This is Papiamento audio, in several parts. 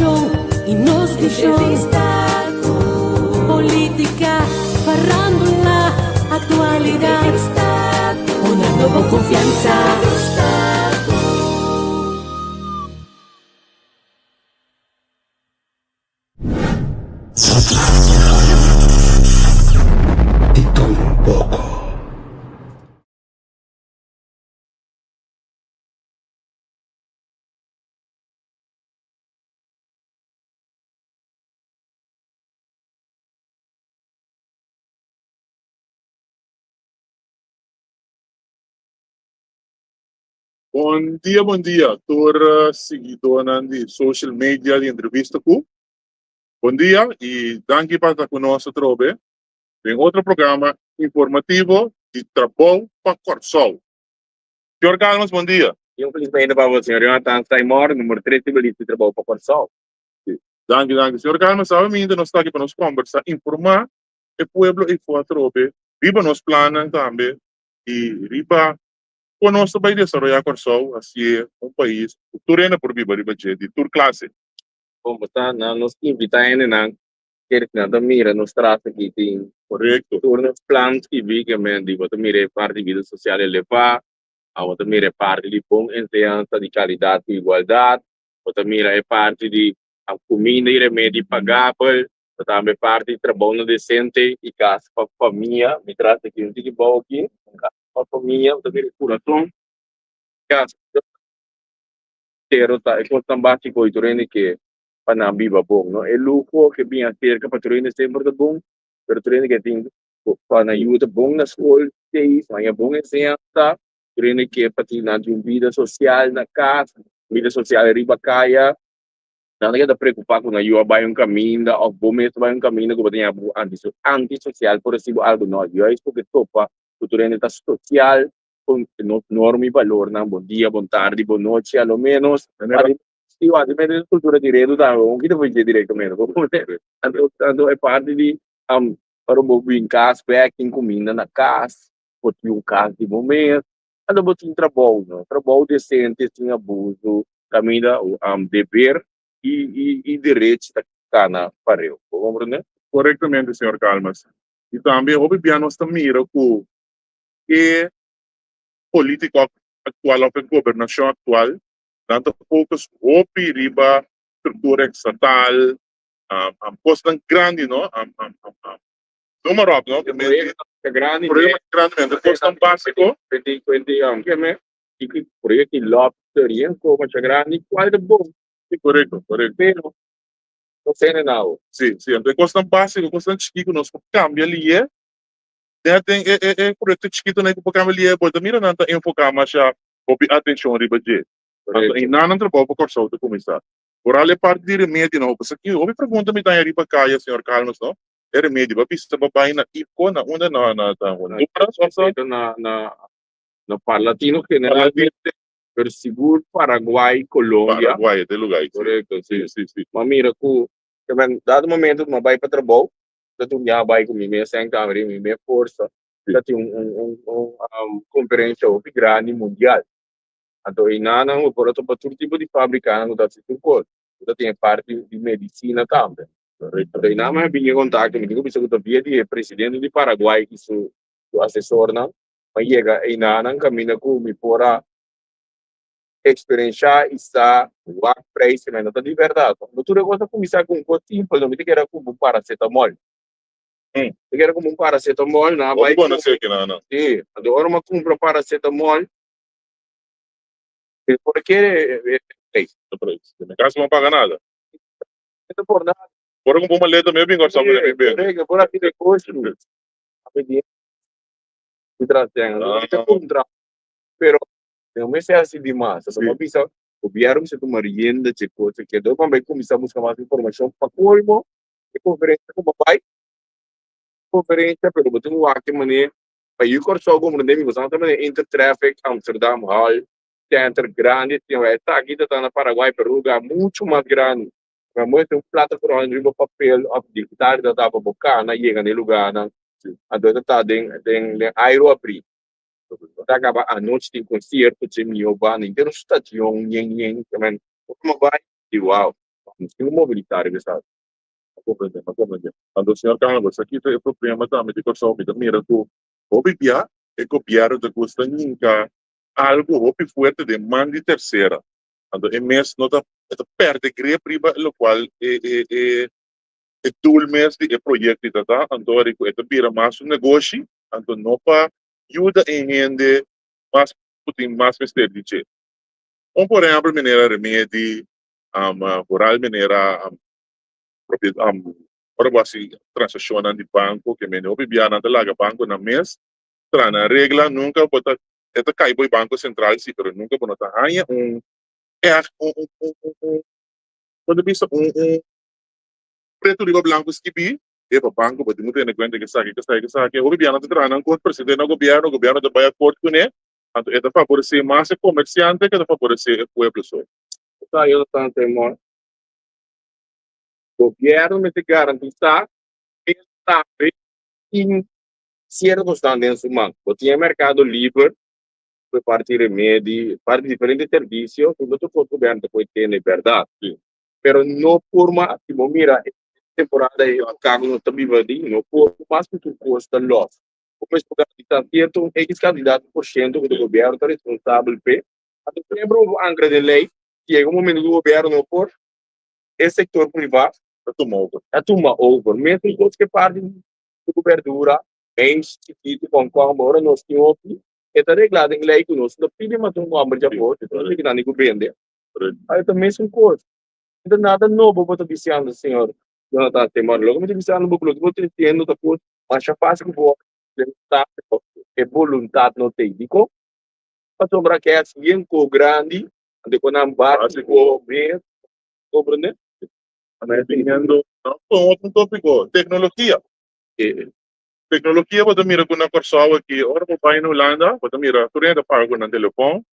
mishon i nos vishon. Entrevista ku Polítika, farándula, aktualidat. Entrevista ku Honrando bo konfiansa. Entrevista ku. Di todo un poco. Bon dia, bon dia tur siguidónan di social media di Entrevista Ku. Bon dia i danki pa ta ku nos atrobe den otro programa informativo di Trabou pa Kòrsou. Señor Calmes, bon dia. I un felis mainta pa bo, señor Jonathan Saimor, numero tres riba lista di trabou pa Kòrsou. Si. Danki, danki. Señor Calmes, awe minta nos ta aki pa nos kòmbersá, informá e pueblo ei for atrobe riba nos plannan tambe i riba kon nos ta bai desaroyá Kòrsou hasié un pais ku tur hende por biba riba dje, di tur klase. Bon, bo ta na nos invitá hendenan kere ku nan ta mira nos tras aki tin Korekto. tur nos plan skibí ke men di bo ta mira e parti di bida sosial elevá, bo ta mira e parti di bon enseñansa di kalidat ku igualdat, bo ta mira e parti di kuminda i remedi pagabel, bo tambe parti di trabounan desente i kas pa famia. Mi tras aki un tiki bou aki, un kas pa famia, bo ta mira e kurason, kas pero ta e kosnan básiko i tur hende ke pa nan biba bon, no? E luho ke bin aserka pa tur hende semper ta bon, pero tur hende ke tin pa nan yu ta bon na skol, seis, haña bon enseñansa, tur hende ke pa tin nan tin un bida sosial na kas, bida sosial riba kaya, nan ta keda preokupá ku nan yu a bai un kaminda òf bo mes a bai un kaminda ku bo ta ña bo antisosial por resibi algu, no, juist porque topa ku tur hende ta sosial kon nos norma i balornan, bon dia, bon tardi, bon nochi, a lo ménos. Sí, wak, depende di kultura di redu tambe, un kita por dje direktamente, bo komprende? Anto, anto e parti di ora bo bin kas bek tin kuminda na kas, bo tin un kas di bo mes, anto bo tin trabou, no? Trabou desente, sin abuso, kaminda deber i i i derechi ta kana pareu, bo komprende? Korektamente, señor Calmes. I tambe hopi bia nos ta mira ku e polítiko aktual òf e gobernashon aktual Nan ta focus hopi riba struktura estatal, kosnan grandi, no? Noem maar op, no? Proyekto grandi, Proyekto grandi, men. Kosnan básiko. Proyekto di lobster, yen ko masha grandi, kual ta bon. Si, korekto, korekto. Pero, no sene nau. Si, si. Anto e kosnan básiko, kosnan chikí ku nos por kambia lié, den e e e proyekto chikitonan ku por kambia lié, bo ta mira nan ta enfoká masha Hopi atenshon riba dje. Anto einan nan trabou pa Kòrsou ta kuminsá. Oral e parti di remedionan hopi sa ki hopi pregunta mi taña riba kaya señor Calmes no. E remedio bo a bisa bo bai na Ipco na unda na na ta Honduras of so? Na na na Parlatino generalmente pero sigur Paraguay, Colombia. Paraguay e lugar si. Korekto si. Si si. Ma mira ku dado momento ku mi a bai pa trabou ta tur mi a bai ku mi mes sèn mi mes forsa ta tin un un un un conferencia hopi grandi mundial. Anto einanan bo por a topa tur tipo di fabricanan cu ta haci tur cos. Bo ta tin e parti di medicina tambe. Anto einan mi a bini en contacto, mi tin cu bisa cu ta via di e presidente di Paraguay y su su asesornan, mi a yega einanan caminda cu mi por a experiencia y sa wak prijsnan no ta di berdad. No tur e cos ta cuminsa cu un cos simpel, no mi ta kere cu bo paracetamol. Mi kere kumpra un paracetamol, nan a bai Hopi bon a seki nan, nan. Sí, anto ora mi a kumpra paracetamol, mi por kere e preis. E preis. Den mi kas mi no paga nada. Mi no por nada. Por a kumpra un maleta mi a bin Kòrsou mi a bin bende. Korekto, por hasi negoshi. A pidi mi tras den, anto mi ta puntra, pero mi no mester hasi di mas. Pasobra mi a bisa gobièrnu mester tuma rienda dje kos aki. Anto mi a bai kuminsá buska mas informashon. Pa kolmo e konferensia ku bo bai konferensia pero bo tin ku wak e manera pa yu Kòrsou komprendé mi boso ta manera Intertraffic Amsterdam Hall Center grandi asina wak esaki ta ta na Paraguay pero un lugar muchu mas grandi mi a muestra un plataforma riba papel òf digital ta ta pa bo kana yega na e lugarnan anto e ta ta den den den airo abrí ta kaba anochi tin konsierto dje mihó banda henter un stadion yen yen ora mi bai di wow. Nos tin ku mobilisá riba esaki. A komprendé, a komprendé. Anto señor Carlos, esaki ta e problema tambe di Kòrsou. Mi ta mira ku hopi bia e gobièrnu ta gusta hinka algu hopi fuerte den man di tersera. Anto e mes no ta e ta pèrdè grip riba lokual e e e e doel mes di e proyekto ta ta. Anto ora ku e ta bira mas un negoshi, anto no pa yuda e hende mas ku tin mas mester di dje. Un por ehèmpel manera remedi, vooral manera ora bo hasi transakshonnan di banko ke mende hopi bia nan ta laga bankonan mes traha nan regla nunka bo ta e ta kai bo e banko sentral si pero nunka bo no ta haña un ègt un un un un un bo ta bisa un un pretu riba blanku skibí e pa banko bo tin ku tene kuenta ke esaki ke esaki ke esaki hopi bia nan ta traha nan kos presente na gobièrnu gobièrnu ta bai akort kuné anto e ta faboresé mas e komersiante ke ta faboresé e pueblo so. Sa yo ta temor. Gobierno mester garantisa e tambe tin cierto cosnan den su man. Bo tin e mercado liber cu e parti remedi, parti diferente servicio cu no tur cos gobierno ta por tene, berdad. Pero no por mas, si bo mira e temporada e epoca cu nos ta biba aden, no por mas cu tur cos ta los. Bo mester garantisa cierto un X cantidad por ciento cu e gobierno ta responsabel p'e. Anto siempre bo por ancra den ley, si yega un momento cu gobierno no por, e sector priva ta tuma over. Ta tuma over. Mesun cos ke parti di berdura, mais chikitu, komkomber, ora nos tin hopi, e ta regla den ley cu nos no pidi mas un homber djafor, nos no tin nan ku bende. Ahora ta mesun cos. No ta nada nobo bo ta bisiando, señor Jonathan Simon. Loke mi ta bisando bo ku loke bo ta diciendo ta cos masha facil ku bo implementa, pero e boluntad no t'ey. Dikon? Pasobra ke a sigui en ko grandi, ante ku nan básiko mes, komprendé? Teniendo un otro tópiko, teknologia. Teknologia bo ta mira ku na Kòrsou aki, ora bo bai na Hulanda, bo ta mira tur hende ta paga ku nan telefòn.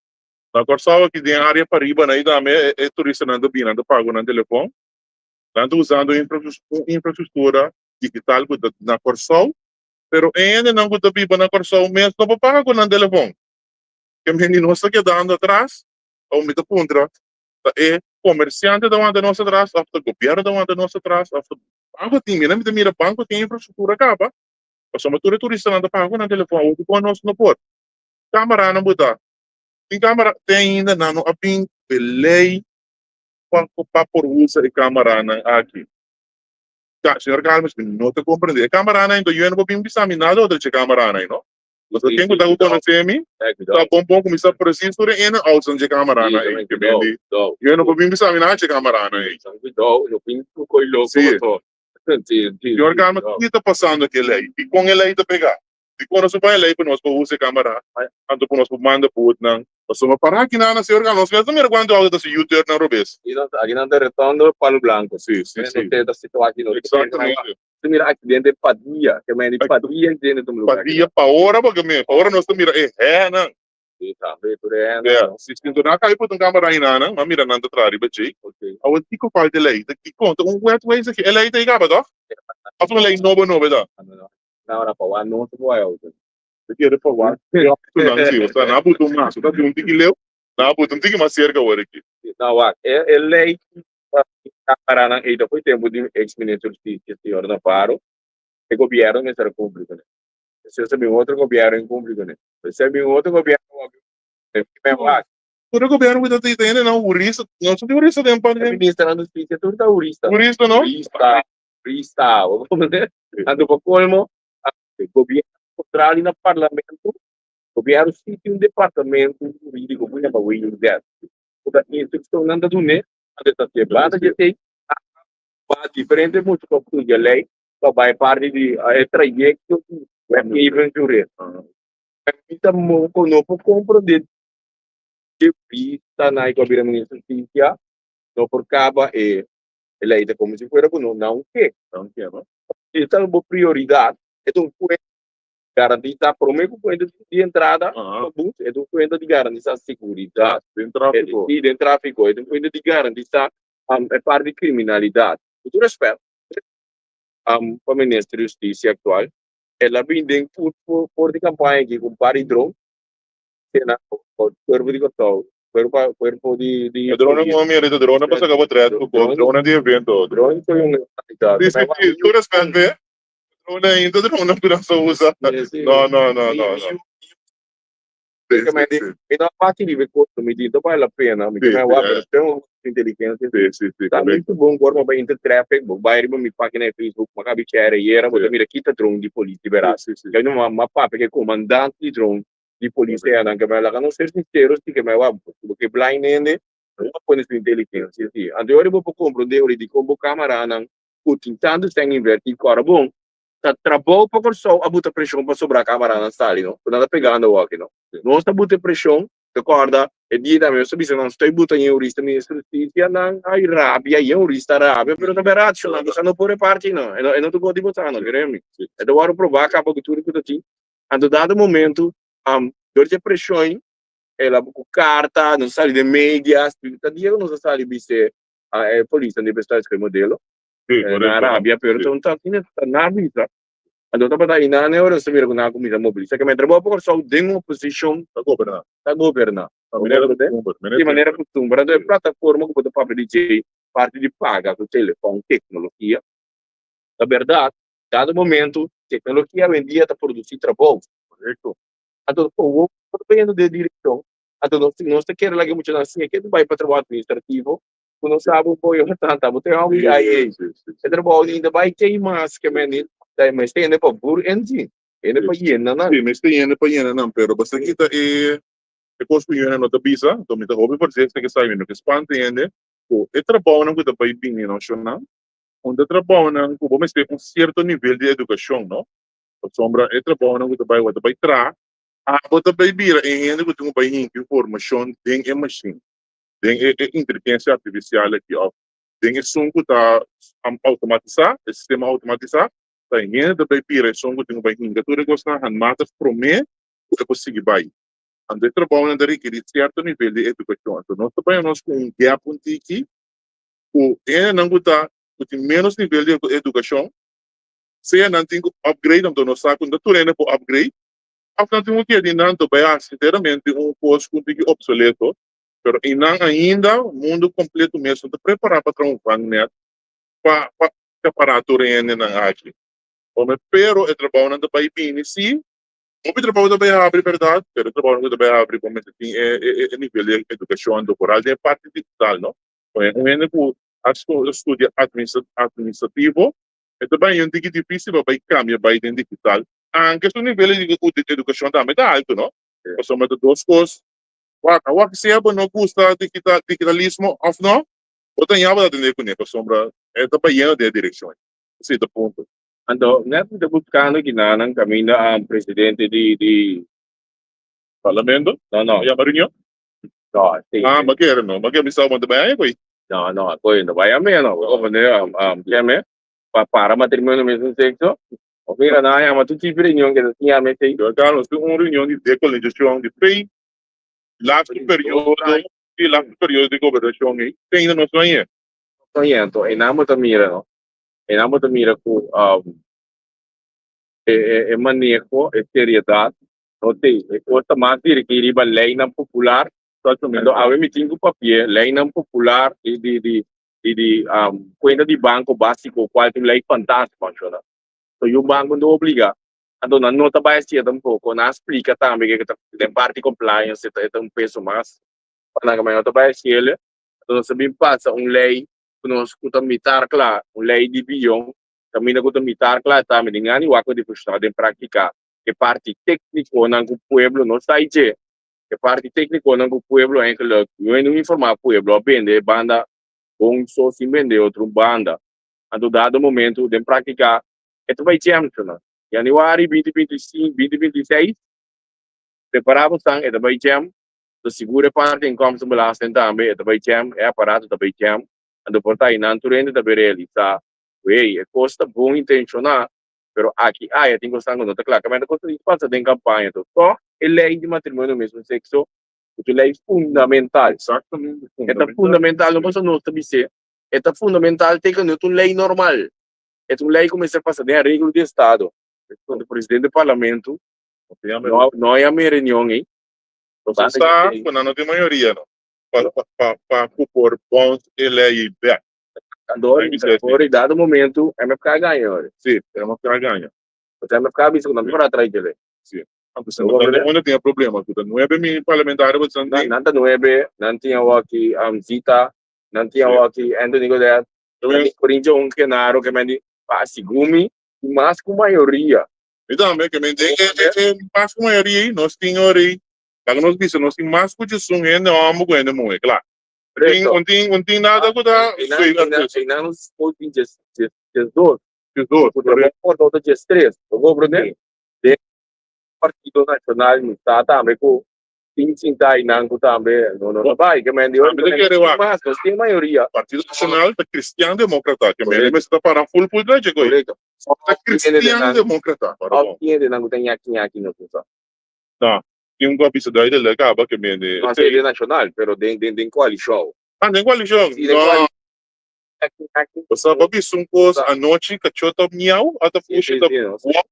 Na Kòrsou aki den área pariba nan tambe e turistanan ta bini, nan ta paga ku nan telefòn. Nan ta usando un infrastruktura digital ku ta na Kòrsou, pero e hendenan ku ta biba na Kòrsou mes no por paga ku nan telefòn. Ke mende nos ta kedando atras, Awor mi ta puntra, ta e komersiante ta wanta nos atras òf ta gobièrnu ta wanta nos atras òf ta banko tin? Mira mi ta mira banko tin infrastruktura kaba, pasobra tur e turistanan ta paga ku nan telefòn, awor dikon nos no por? Kamaranan bo ta tin kamara te ainda nan no a bin ku e lei pa pa por usa e kamaranan aki. Señor Calmes mi no ta komprende e kamaranan ento yo no por bin bisa mi nada otro dje kamaranan no. Pasobra ken ku ta ku konosé mi ta bon bon ku mi sa presis tur e in en outs dje kamaranan ei. Ke men di yo no por bin bisa mi nada dje kamaranan ei. Si. Señor Calmes ki ta pasando ku e lei? Dikon e lei ta pegá? Dikon nos no pone lei pa nos por usa e kamara anto pa nos por manda bootnan? Pasobra para aki nan señor Calmes nos mes ta mira kuantu auto ta hasi U-turn nan robes. Aki nan ta retondo Palo Blanco. Si si si. Exactamente. Ta mira accidente pa dia, ke men di pa dia accidente tuma lugar. Pa dia, pa ora porque me, pa ora nos ta mira e henan. Si, tambe tur e henan. Yeah, si, si, enton nan a kai put un camera ahi nan, m'a mira nan ta traha riba dje. Okay. Awor kiko falta e ley? Ta kiko? Ta un wet wees aki? E ley ta ei kaba toh? Of un ley nobo nobo e ta? No, no, no, na pa wak nos ta por wak auto. Ta kere pa wak auto nan si, osea nan a buta un mas, ta tin un tiki leu, nan a buta un tiki mas cerca awor aki. No wak, e ley Camaranan ey ta fo'i tempo di ex ministro di Justicia señor Navarro, e gobierno mester a cumpli cune. Despues a bin otro gobierno y cumpli cune. Despues a bin otro gobierno a cumpli cune. Tur e gobierno cu ta tin hende nan hurista, no sa tin hurista den pa. E ministernan di Justicia tur ta hurista. Hurista no? Hurista, hurista, bo comprende? Anto pa colmo, e gobierno contrali na parlamento, gobierno si tin un departamento huridico cu yama WIZ. Cu ta instruccionnan ta dun'e Antes ta hacié. Banda di esey, a pa diferente mucha cu a studia ley pa bay parti di e trayecto di wetgevend jurist. Mi ta mo no por comprende di vista na cu a bira minister di Justicia no por caba e ley ta como si fuera cu no nan ke. Si ta bo prioridad e ta un fuente Garantisa prome ku fuente di entrada pa bus e ta un fuente di garantisa seguridat Den trafiko. Si, den trafiko. E ta un fuente di garantisa e parti di kriminalidat. Ku tur respet pa minister di hustisia aktual, el a bin den for di kampaña aki ku un par di dron, sena kuerpo di Kòrsou. Cuerpo cuerpo di di E drone polis. ku mira e drone pa saka portret ku Drone drone di evento. Drone ko yung Sí, sí, sí, tur respet be. Drone ainda drone ku nan sa usa. No, no, no, no, no. Sí, Que sí, me di, sí. mi no pati riba corto, mi di, no vale la pena, mi Sí, me sí, wa, pero tengo inteligencia. Sí, sí, sí, Tá correcto. muito bom agora, mas inter traffic, bo vai riba mi página de Facebook, mas cabe share yera, bo Sí. mira kita drone di polis liberado. Sí, sí, sí. Kaya no ma papia que comandante di drone di polis e nan que me la no ser sincero, si que me wa, porque blind ende, no pone su inteligencia, sí. Ante ora bo comprende ora di combo camera nan, ku tin tanto sen invertir cora bom. Ta trabou pa Kòrsou a buta preshon pa sobra kameranan sali no, ku nan ta pegando awor no. Nos ta buta preshon, ta kòrda e dia tambe nos ta bisa nan stoi buta yen hurista minister hustisia nan ai rabia yen hurista rabia pero ta bèrdat sho nan bosa no por reparti no e no e no ta goti bosa no kere mi e ta wòrdu probá kaba ku tur ku ta tin anto dado momento dor di e preshon el a ku karta nos a sali den media ta dia ku nos a sali bis'e e polisnan di besluit ku e modelo Sí, na correcto. Arabia, pero Sí. ta un ta ta na bisa. Anto tabata einan e ora nos ta mira ku nan a kuminsá mobilisá. Ke men trabou pa Kòrsou den oposishon Ta goberná. ta goberná. Na manera kustumber. Di manera kustumber. Anto e plataforma ku bo ta papia di dje, parti di paga ku telefòn, teknologia. Ta bèrdat, dado momento teknologia awendia ta produsí trabou. Korekto. Anto awor bo ta bayendo den e direkshon. Anto nos nos ta kere laga e muchanan siña ke ta bai pa trabou administrativo ku no sabe un poco tanta bo ten algo ai ei e trabou di ta bai kei mas ke men di ta mester hende pa bur ensi hende pa yena nan. Si mester hende pa yena nan pero basta kita e e kos ku yena no ta bisa enton mi ta hopi voorzichtig esaki mi no ke spanta hende ku e trabounan ku ta bai bini no shonnan un ta trabounan ku bo mester un sierto nivel di edukashon no pasobra e trabounan ku ta bai bo ta bai traha abo ta bai bira e hende ku tin ku bai hinka informashon den e mashin. Den e e inteligencia artificial aki of den esun cu ta automatisa, e sistema automatisa, ta e hende ta bay bira esun cu tin cu bay hinca tur e cosnan handmatig prome cu e por sigui bay. Anto e trabounan ta rekeri cierto nivel di educacion. Anto nos ta bay nos cu un gap un tiki cu hendenan cu ta cu tin menos nivel di educacion, sea nan tin cu upgrade, anto nos sa cu no ta tur hende por upgrade, of nan tin cu keda di nan ta bay haci sinceramente un cos cu un tiki obsoleto. Pero einan ainda mundu kompleto mes no ta prepará pa traha un vangnet pa pa separá tur e hendenan aki. Ome pero e trabounan ta bai bini sí, hopi trabou ta bai habri bèrdat, pero e trabounan ku ta bai habri bo mester tin e e e nivel di edukashon doktoral den e parti digital no. Pone un hende ku a studia administrativo e ta bai un tiki difísil pa bai kambia bai den digital, anke su nivel di edukashon tambe ta altu no, pasobra ta dos kos. Wak, awor sea bo no gusta digital, digitalismo of no, bo ta ña bo ta atende kuné pasobra e ta bayendo den e direkshon ei. Esei ta punto. Anto, net mi ta buskando kinanan kaminda presidente di di. Parlamento? No, no. A yama reunion? No, si. Ah, bo kere no. Bo kere bisa bo no ta bai aña koe? No, no, koe no bai amé no. Bo komprende, keme pa para matrimonio mesmo sexo. Bo mira nan a yama tur tipo reunion ke ta siña mi esei. Yo Carlos, tin un reunion di dekolonisacion di pei laatste periodo, di laatste periodo di gobernacion ei, te ainda nos no a yega. No a yega, anto einan bo ta mira no, einan bo ta mira ku e maneho, e seriedad no t'ei. E kos ta mas dirigí riba leinan popular. Anto awe mi tin ku papia leinan popular di di di di di kuenta di banko básiko kual ta un lei fantástiko anshona. So yu banko no obliga. Anto nan no ta bai hacié tampoco. Nan a splica tambe ke ta den parti compliance e ta e ta un peso mas pa nan ma no ta bai haciele. Anto nos a bin pasa un ley ku nos ku ta mitar kla, un ley di biyon kaminda ku ta mitar kla tambe den ngani wak ku di funciona den practica e parti tecniconan ku pueblo no sa dje. E parti tecniconan ku pueblo eigenlijk no no informa pueblo a bende e banda bon so sin bende otro banda. Anto dado momento den practica e ta bai jam-nan. Januari 2025, 2026, prepara bo san, e ta bai jam. Ta sigur e parti inkomstenbelasting tambe, e ta bai jam, e aparato ta bai jam. Anto por ta einan tur hende ta bai realisa, wey, e kos ta bon intenshoná, pero aki aya tin kosnan ku no ta kla. Kaminda kos ta pasa den kampaña to, tòg e lei di matrimonio mesmo sekso ku ta un lei fundamental. Exactamente, E ta fundamental, no pasobra nos ta bis'é, e ta fundamental te ku no ta un lei normal. E ta un lei ku mester pasa den areglo di estado. Anto presidente di parlamento no a yama e reunion ei. Nos sa ku nan no tin mayoria no. Pa pa pa ku por bounce e lei bek. Anto ora dado momento MFK gaña ora. Sí, MFK gaña. Pasobra MFK bisa ku nan ta para trai djele. Sí. Anto si unda tin e problema ku ta nuebe mil parlamentario bo san tin. Nan ta nuebe, nan tin awaki Zita, nan tin awaki Anthony Godett, nan tin Corinthio un Genaro ke men di pa segun mi tin mas ku mayoria. Mi tambe ke men den e mas ku mayoria ei nos tin ora ei laga nos bisa nos tin mas ku djesun hende homber ku hende muhe kla. Tin un tin un tin nada ku ta Einan nos por tin 12. 12. Ku ta por ta 13. Bo komprende? Den Partido Nacional mi sa tambe ku tin sinta einan ku tambe no no ta bai. Ke men di Tambe ta kere wak. Mas nos tin mayoria. Partido Nacional ta Cristian Democrata. Ke men mester ta para full full drechi koe. Korekto. Ta Cristian Democrata. Para bon. Of tin hendenan ku ta ñaki ñaki nos no sa. Ta. Tin un ku a bisa duidelijk kaba ke men di. No a ser den Nacional pero den den den koalishon. Ah den koalishon. Si den koalishon. Bo sa bo bisa un kos anochi kachó ta miau a ta pushi ta wòf.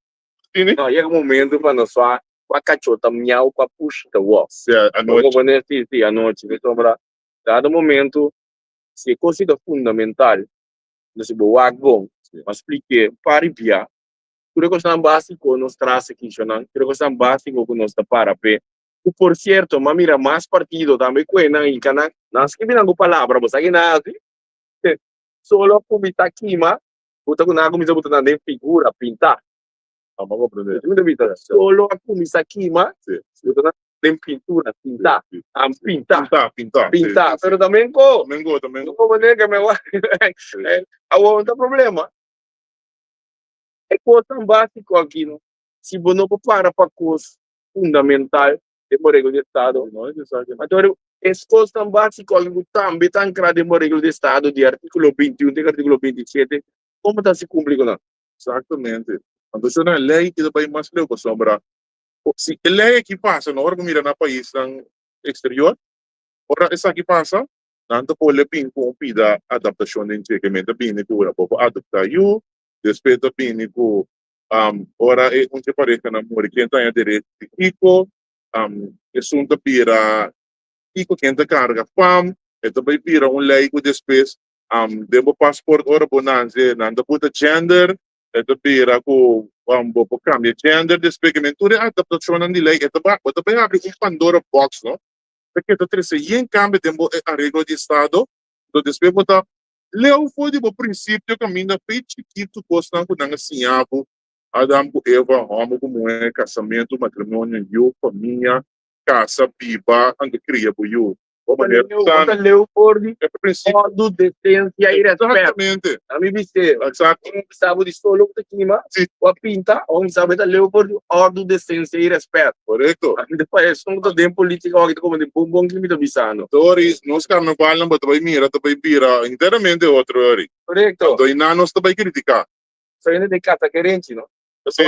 Tini? No, yega momento pa nos fa kua kachó ta miau, kua pushi ta wòf. Si, anochi. Bo pone si, si, anochi. Pasobra dado momento, si e kos si ta fundamental, entonces si bo wak bon, bo a splik'é un par di bia, tur e kosnan básiko nos trasa kishonan, tur e kosnan básiko ku nos ta para p'e. Ku por sierto, m'a mira mas partido tambe ku e nan hinka nan, nan skibi nan ku palabra, bo sa ki nan hasi? Solo a kuminsá kima, bo ta ku nan a kuminsá buta nan den figura, pintá. Ah, m'a comprende. Mi ta bisa, solo a kuminsá kima, buta nan den pintura, pintá. Sí, sí. Am pintá. Pintá, pintá. Sí, Pintá. sí, sí. Pero ta mengo. Mengo, ta mengo. No comprende ke me wak. Awor no ta problema. E kosnan básiko aki no, si bo no por para pa kos fundamental den bo reglo di estado, anto e kosnan básiko aki ku tambe ta ankrá den bo reglo di estado di artíkulo 21 te ku artíkulo 27, komo ta hasi kumpli ku nan? Exactamente. Anto esei nan lei ki ta bai mas leu pasobra si e lei aki pasa no ora bo mira na paisnan exterior ora esaki pasa nan ta pone bin ku un pida adaptashon den dje ke men ta bini ku bo por adopta yu despues ta bini ku ora e un dje parehanan muri ken ta haña derecho di kiko esun ta bira kiko ken ta karga fam e ta bai bira un lei ku despues den bo paspoort ora bo nase nan ta buta gender e ta bira ku bo por kambia gender despues ke men tur e adaptashonnan di lei e ta bo ta bai habri un pandora box no ta keda trese yen kambio den bo areglo di estado enton despues bo ta leu for di bo prinsipio kaminda fe chikitu kosnan ku nan a siña bo Adam ku Eva hòmber ku muhé kasamentu matrimonio yu famia kasa biba anto kria bo yu. Bo ta leu, bo ta leu for di òrdu, desensia i rèspèt. Exactamente. Ami bis'é. Exacto. Un bisa bo di solo ku ta kima, ku a pinta, òf un bisa bo e ta leu for di òrdu, desensia i rèspèt. Korekto. Ami ta pa esun ku ta den politika òf ki ta komo di bon bon ki mi ta bisando. Tori, nos karnavalnan bo ta bai mira ta bai bira enteramente otro ori. Korekto. Anto i nan nos ta bai kritiká. So hende den kasa kerenchi no. Sí.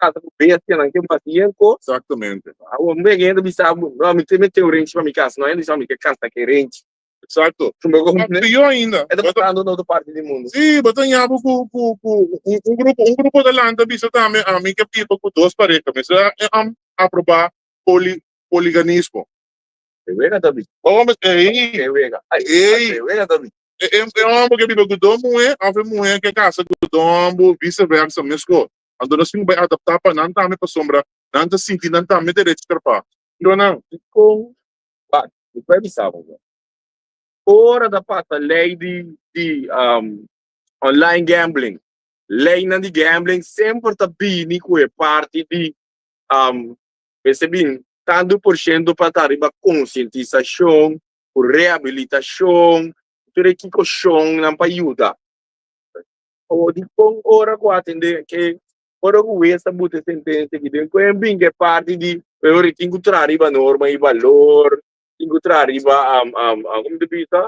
Kasa ku bestianan ke basier ko. Exactamente. Awor un bege hende bisa bo, no, mi te mete un renchi pa mi kasa. No, hende bisa mi ke kasa ke renchi. Exacto. Bo comprende? Pior ainda. E ta pasando na otro parti di mundo. Sí, bo ta ña bo ku ku ku un un grupo un grupo ta lanta bisa tambe ami ke biba ku dos pareha. Mester a aproba poli poliganismo. E wega ta bisa. Bo homber ey. E wega. Ay, Ey. E wega ta bisa. E e homber ke biba ku dos muhé of e muhé ke kasa ku dos homber vice versa meskos. Anto nos tin ku bai adaptá pa nan tambe pasobra nan ta sinti nan tambe derecho trapá. Yo nan. Dikon? Wak, mi por bisa bo bo. Ora ta pasa lei di di online gambling, leinan di gambling semper ta bini ku e parti di mester bin tantu por shento pa ta riba konsientisashon, ku rehabilitashon, tur e kikoshonnan pa yuda. Awor dikon ora ku atende ke ora ku wes ta buta e sentensia aki den ku e bin ke parti di ora tin ku traha riba norma i balor, tin ku traha riba komo ta bisa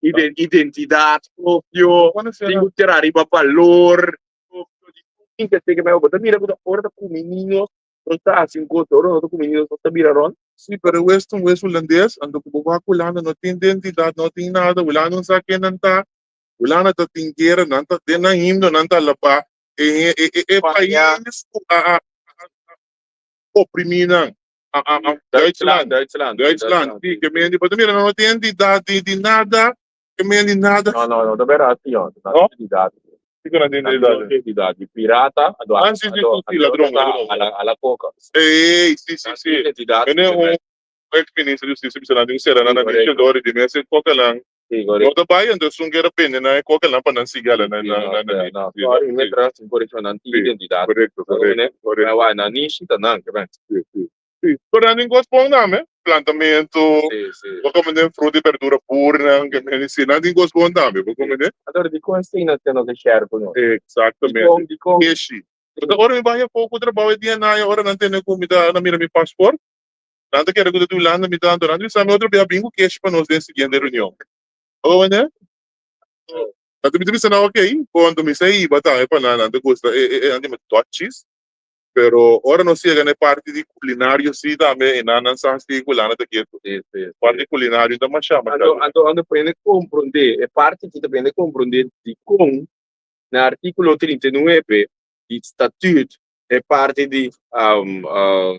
identidat propio, tin ku traha riba balor propio di tin ke seke bo ta mira ku ta ora ta kumi niños nos ta hasi un kos ora no ta kumi niños nos ta bira rònt. Sí, pero e wes ta un wes hulandes, anto ku bo wak Hulanda no tin identidat, no tin nada, Hulanda no sa ken nan ta. Hulanda ta tin guera, nan ta den nan himno nan ta alabá e e e e Spaña. pais ku a a a oprimi nan. Duitsland, Duitsland, Duitsland, sí, ke men di, bo ta mira nan no tin identidat di di nada, ke men di nada. No, no, no ta berdad sí, no, no No? tin identidat. Kiko nan tin Nan identidat? tin identidat di pirata, ado Ah, sí, sí, sí, sí, ladron, ladron. a la, a la coca. Ey, sí, sí, Nan sí. tin identidat. Mene un ex minister di justicia bisa nan tin sera nan Sí, na correcto. dor di mes kokelan. Sí, correcto. No ta bai, entonces esun kera bende nan e kokelan pa nan sigui ala na Sí, na no, na na no, no, sí, sorry, sí. mientras sin corrección, nan tin Sí, identidad. correcto, correcto, correcto. Maar waar, nan ni shita nan, ke ben. Sí, sí. Sí, pero nan tin kos bon tambe, plantamento, Sí, sí. bo come fruta y verdura pur nan, ke men sí, nan tin kos bon tambe, bo come. Anto, di kon esei nan no ta share ku nos? Exactamente. Di kon, di kon? Keshi. Anto, ora mi bai poko trabou e dia na, ora nan tene ku mi ta na mira mi passport, nan ta kere ku ta di Hulanda mi ta, anto nan bisa mi otro bia bin ku keshi pa nos den siguiente reunion. Oh, ne? Anto mi ta bisa nan ok, bon, anto mi sa iba tambe pa nan, nan ta gusta e e e nan ta Dutchies. Pero ora nos yega na e parti di culinario sí tambe e nan nan sa sí ku Hulanda ta ketu. Sí, sí, sí. Parti culinario ta masha masha. Anto, anto, anto prende komprondé, e parti ki ta prende komprondé di kon na artíkulo 39 di statuut e parti di um, uh,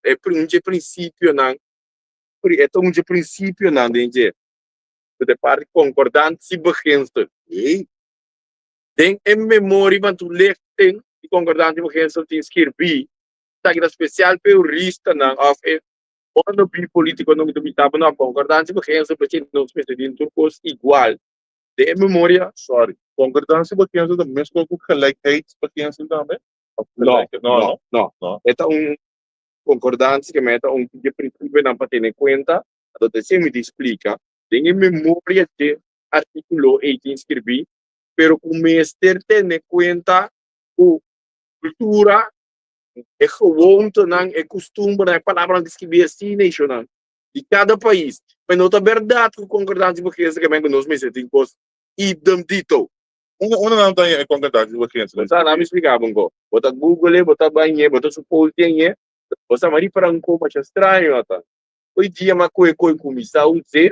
e un dje prinsipionan, e ta un dje prinsipionan den dje, ku ta e parti concordantiebeginsel. Ei, Den e memoria van toelichting di concordantiebeginsel tin skirbí esaki ta spesial pa e huristanan òf e wannabe politikonan ku ta bisa bo no concordantiebeginsel pasobra nos mester tin tur kos igual. Den e memoria. Sorry, concordantiebeginsel ta meskos ku gelijkheidsbeginsel tambe? Of No, gelijk, no, no, no. No. E ta un concordancia ke meta un dje principionan pa tene cuenta, anto ta esei mi ta explica den e memoria dje articulo ei tin scribi, pero cu mester tene cuenta cu cultura, e gewoontenan, e custumbernan, e palabranan ta scribi asina eshonan di cada pais. Pero no ta berdad cu concordancia beginsel ke men cu nos mester tin cos idem dito. Unda unda nan ta e concordantiebeginsel? Bo sa, laat mi splica bo un ko. Bo ta google e, bo ta bai ñe, bo ta suppose den ñe, bo sa mari para un ko masha straño ata. Hoy dia m'a koe koe kuminsá us'é.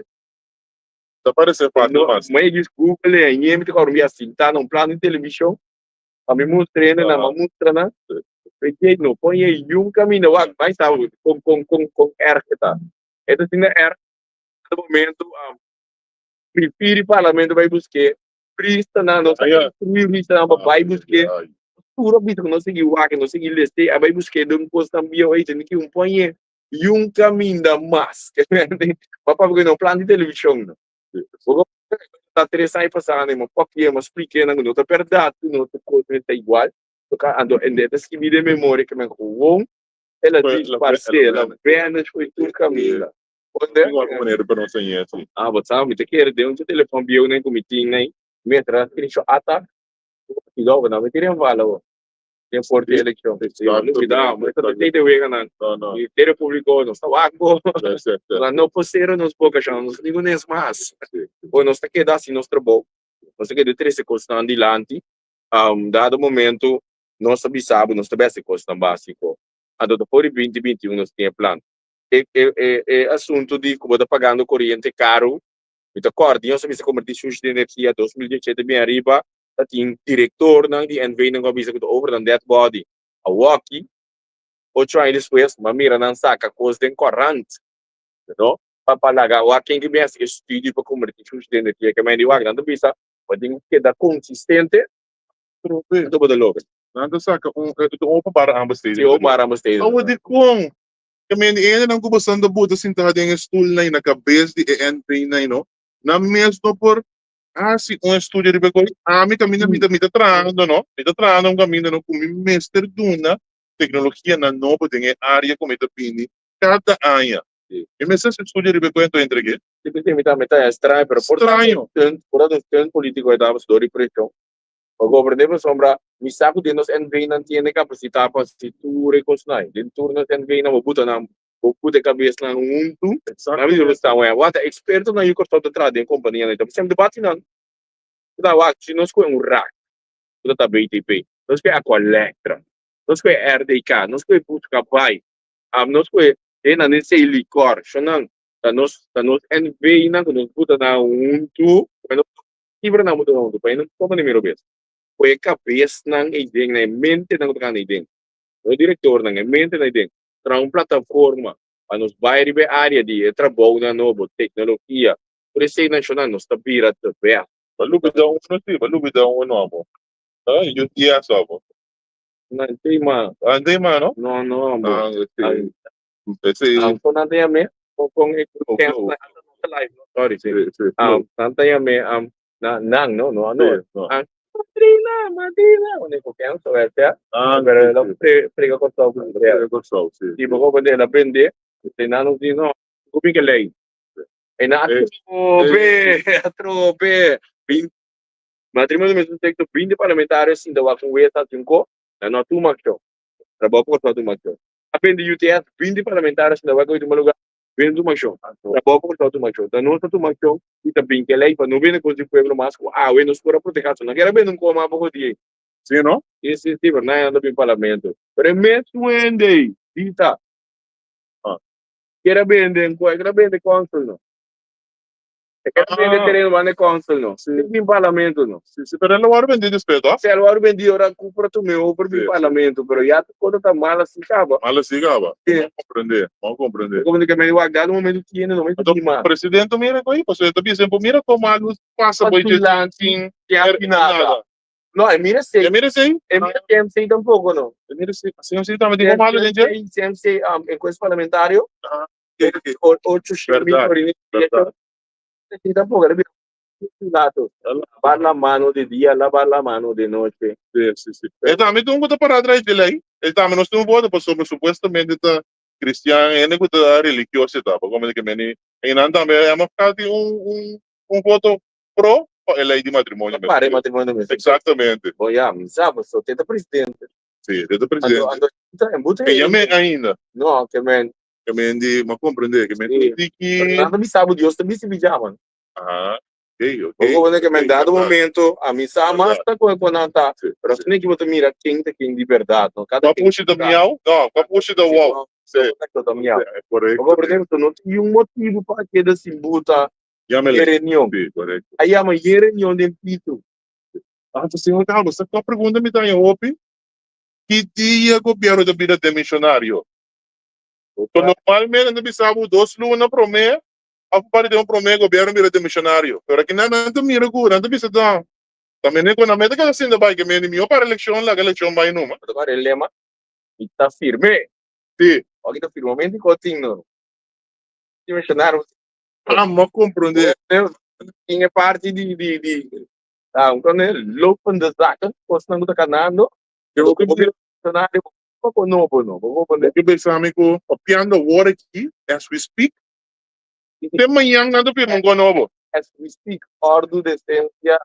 Ta parece fácil No, mas. mi a djis google e ñe, mi ta kòrda un bia sintá na un plano di televishon, pa mi mustr'é nan, m'a mustra nan. P'esei no pon e yun kaminda wak, bai sa kon kon kon kon erg e ta. E ta asina erg, kada momento prifiri parlamento bai busk'é, Pristanan, nos a instruí pristanan pa bai busk'é. Tur a bisa ku nos sigui wak, nos sigui lest'é, a bai busk'é den kosnan bieu ei, tene ki un pon e yun kaminda mas. Ma papia ku no plan di televishon no. Bo ta tres aña pasá mi papia, mi splik'é nan ku no ta bèrdat ku no tur kos ta igual. Anto e ta skibi den memoria ku men gewoon el a disparsé, el a vanish fo'i tur kaminda. Igual ku manera pa nos haña así. Ah, bo sa, mi ta kere den un telefòn bieu nan ku mi tin nan, mientras screenshot ata, cuidado, bo no mi tira en bala bo. Den for di elekshon. Cuidado, bo ta tei de wega nan. Ministerio Públiko, nos ta wak bo. Nan no por sera nos boka, shon, nos no tin ku nes mas. Bo nos ta keda hasi nos trabou, nos ta keda trese kosnan dilanti. Dado momento nos ta bisa bo, nos ta bes e kosnan básiko. Anto ta for di 2021 nos tin e plan. E e e e asuntu di ku bo ta pagando koriente karu, mi ta kòrda nos a bisa kombertí sushi di energia 2017 bin ariba ta tin direktornan di NV nan ku a bisa ku ta over nan dead body. Awoki, ocho aña despues, mi a mira nan saka kos den kòrant, no, pa pa laga wak ken ki bin hasi e studio pa kombertí sushi di energia. Ke men di wak nan ta bisa bo tin ku keda konsistente, anto bo ta logra. Nan ta saka un openbare aanbesteding. Sí, openbare aanbesteding. Awo dikon? Ke men di hendenan ku boso ta buta sintá den e stulnan i na kabes di e NV-nan, no, nan mes no por hasi un estudio riba e kos. Ami kaminda mi ta mi ta trahando, no, mi ta trahando un kaminda, no, ku mi mester duna teknologianan nobo den e área ku mi ta bini kada aña. Mi mester hasi estudio riba e kos, anto entreg'é. Sí, p'esei mi tambe ta extraño, pero por ta un stunt, por ta un stunt polítiko e tabata dor di preshon. Pa goberné pasobra mi sa ku den nos NV-nan tin hende kapasitá pa hasi tur e kosnan ei. Den tur nos NV-nan bo buta nan, bo buta e kabesnan huntu. Nan mi debe sta wea. Wak ta ekspertonan yu Kòrsou ta traha den kompanianan ei. Ta semper debati nan. Ta wak si nos kohe un rak ku ta ta BTP, nos kohe Aqualectra, nos kohe RDK, nos kohe Buska Bai, nos kohe den nan den Selikor, shonnan ta nos ta nos NV-nan ku nos buta nan huntu. Kibra nan bo ta huntu pa e no toma ni miro bes. Poi e kabesnan ei den, na e mentenan ku ta kanda ei den, no e direktornan, e mentenan ei den, traha un plataforma. Pa nos bai riba e área di e trabounan nobo, teknologia, tur esei nashonal nos ta bira te bèst. Ba lubida uno si, ba lubida uno amo. Ah, UTS amo. No entei ma. Ah, entei ma, no? No, no, amo. Ah, sí. Esei. Ah, kon nan ta yam'é? Kon kon e Oh, ken flow. na live, no? Sorry, sí. Sí, sí, Ah, flow. nan ta yam'é am na nan, no, no, no. Sí, no. Ah, madrina, madrina. Wanneer ko ken so ese. Ah, Pero sí, el a sí. pre prega Kòrsou ku Andrea. Prega Kòrsou, sí. I bo comprende, el a bende, te nan nos di no, ku bin ke lei. E nan Eh, atrobe, atrobe. Bin matrimonio di mesmo sexo, 20 parlamentario sinta wak un wes hasi un ko, nan no a tuma akshon. Trabou pa Kòrsou a tuma akshon. A bende UTS, 20 parlamentario sinta wak oito maluga, bende tuma akshon. Trabou pa Kòrsou a tuma akshon. Ta nos ta tuma akshon i ta bin ke lei pa no bende kos di pueblo mas ku awe nos por a protehá. So nan kier a bende un ko mas poko di ei. Sí, no? Sí, sí, sí, pero nan a bin parlamento. Pero e mes wende ei, bisa. Ah. Kier a bende un ko, e kier a bende council no. E kier a bende Ah. tereno banda council no. Sí. Bin parlamento no. Sí, sí, pero el a wòrdu bendí despues, toch? Sí, el a wòrdu bendí ora ku por a tum'é over bin Sí, sí. parlamento, pero ya tur kos ta mal así kaba. Mal así kaba. Sí. Bo komprendé, bo komprendé. Como ke men wak dado momento tiene no mester Anto tin mas. presidente mira ku ei, pasobra e ta bisa bo mira kon mal nos pasa bo dje sin Sin er nada. nada. No, e mira esei. E mira esei? E mira CMC tampoco no. E mira esei. CMC tambe tin malo den dje? CMC, encuesta parlamentario. Ah, ok, ok. Ocho shen mil Verdad, florin. verdad. CMC tampoco, el mira Pilato. Lavar la mano de dia, lavar la mano de noche. Sí, sí, sí. E tambe tin un ku ta pará atrás di lei. E tambe nos tin un voto pasobra supuestamente ta cristian, hende ku ta religioso e ta. Por como ke meni, einan tambe a mafka tin un, un, un voto pro pa e lei di matrimonio Pa para e matrimonio mester. Exactamente. Bo ya, mi sa, pasobra te ta presidente. Sí, te ta presidente. Anto, anto, en buta E yam'é ainda. No, ke men. Ke men di, m'a comprende, ke men Sí. di ki. Pero nan ta bisa bo, Dios ta bisa mi ya, man. Aha, ok, ok. Bo comprende ke men dado Verdad. momento, a mi sa mas Verdad. ta con con nan ta. Sí, Pero sí. asina ki bo ta mira ken ta ken di berdad, no? Cada Kua ken pushi ta miau? No, kua pushi ta wou? Sí. Sí. Ta miau. Sí, correcto. Bo comprende? No tin un motibo pa keda sin buta Yama e reunion. Sí, correcto. A yama e reunion den piso. Anto, señor Carlos, sa kua pregunta mi ta haña hopi? Ki dia gobierno ta bira demisionario? So normalmente nan ta bisa bo dos luna prome of un par di tempo prome gobierno bira demisionario. Pero aki nan nan ta mira ku nan ta bisa ta ta mene ku nan mester keda sinta bai ke mene mihó para elekshon laga elekshon bai numa. Bo ta kòrda e lema, Mi ta firme. Sí. Aki ta firmamento i kotin no. Dimisionario. Ah, m'a komprondé. Tin e parti di di di ah, un kone lopende zaken, kosnan ku ta kanando. Yo Bo bira dimisionario poko nobo no. Bo komprondé? Bo ke bisa mi ku papiando awor aki, as we speak, te mañan nan ta firma un kos nobo. As we speak, òrdu, desensia,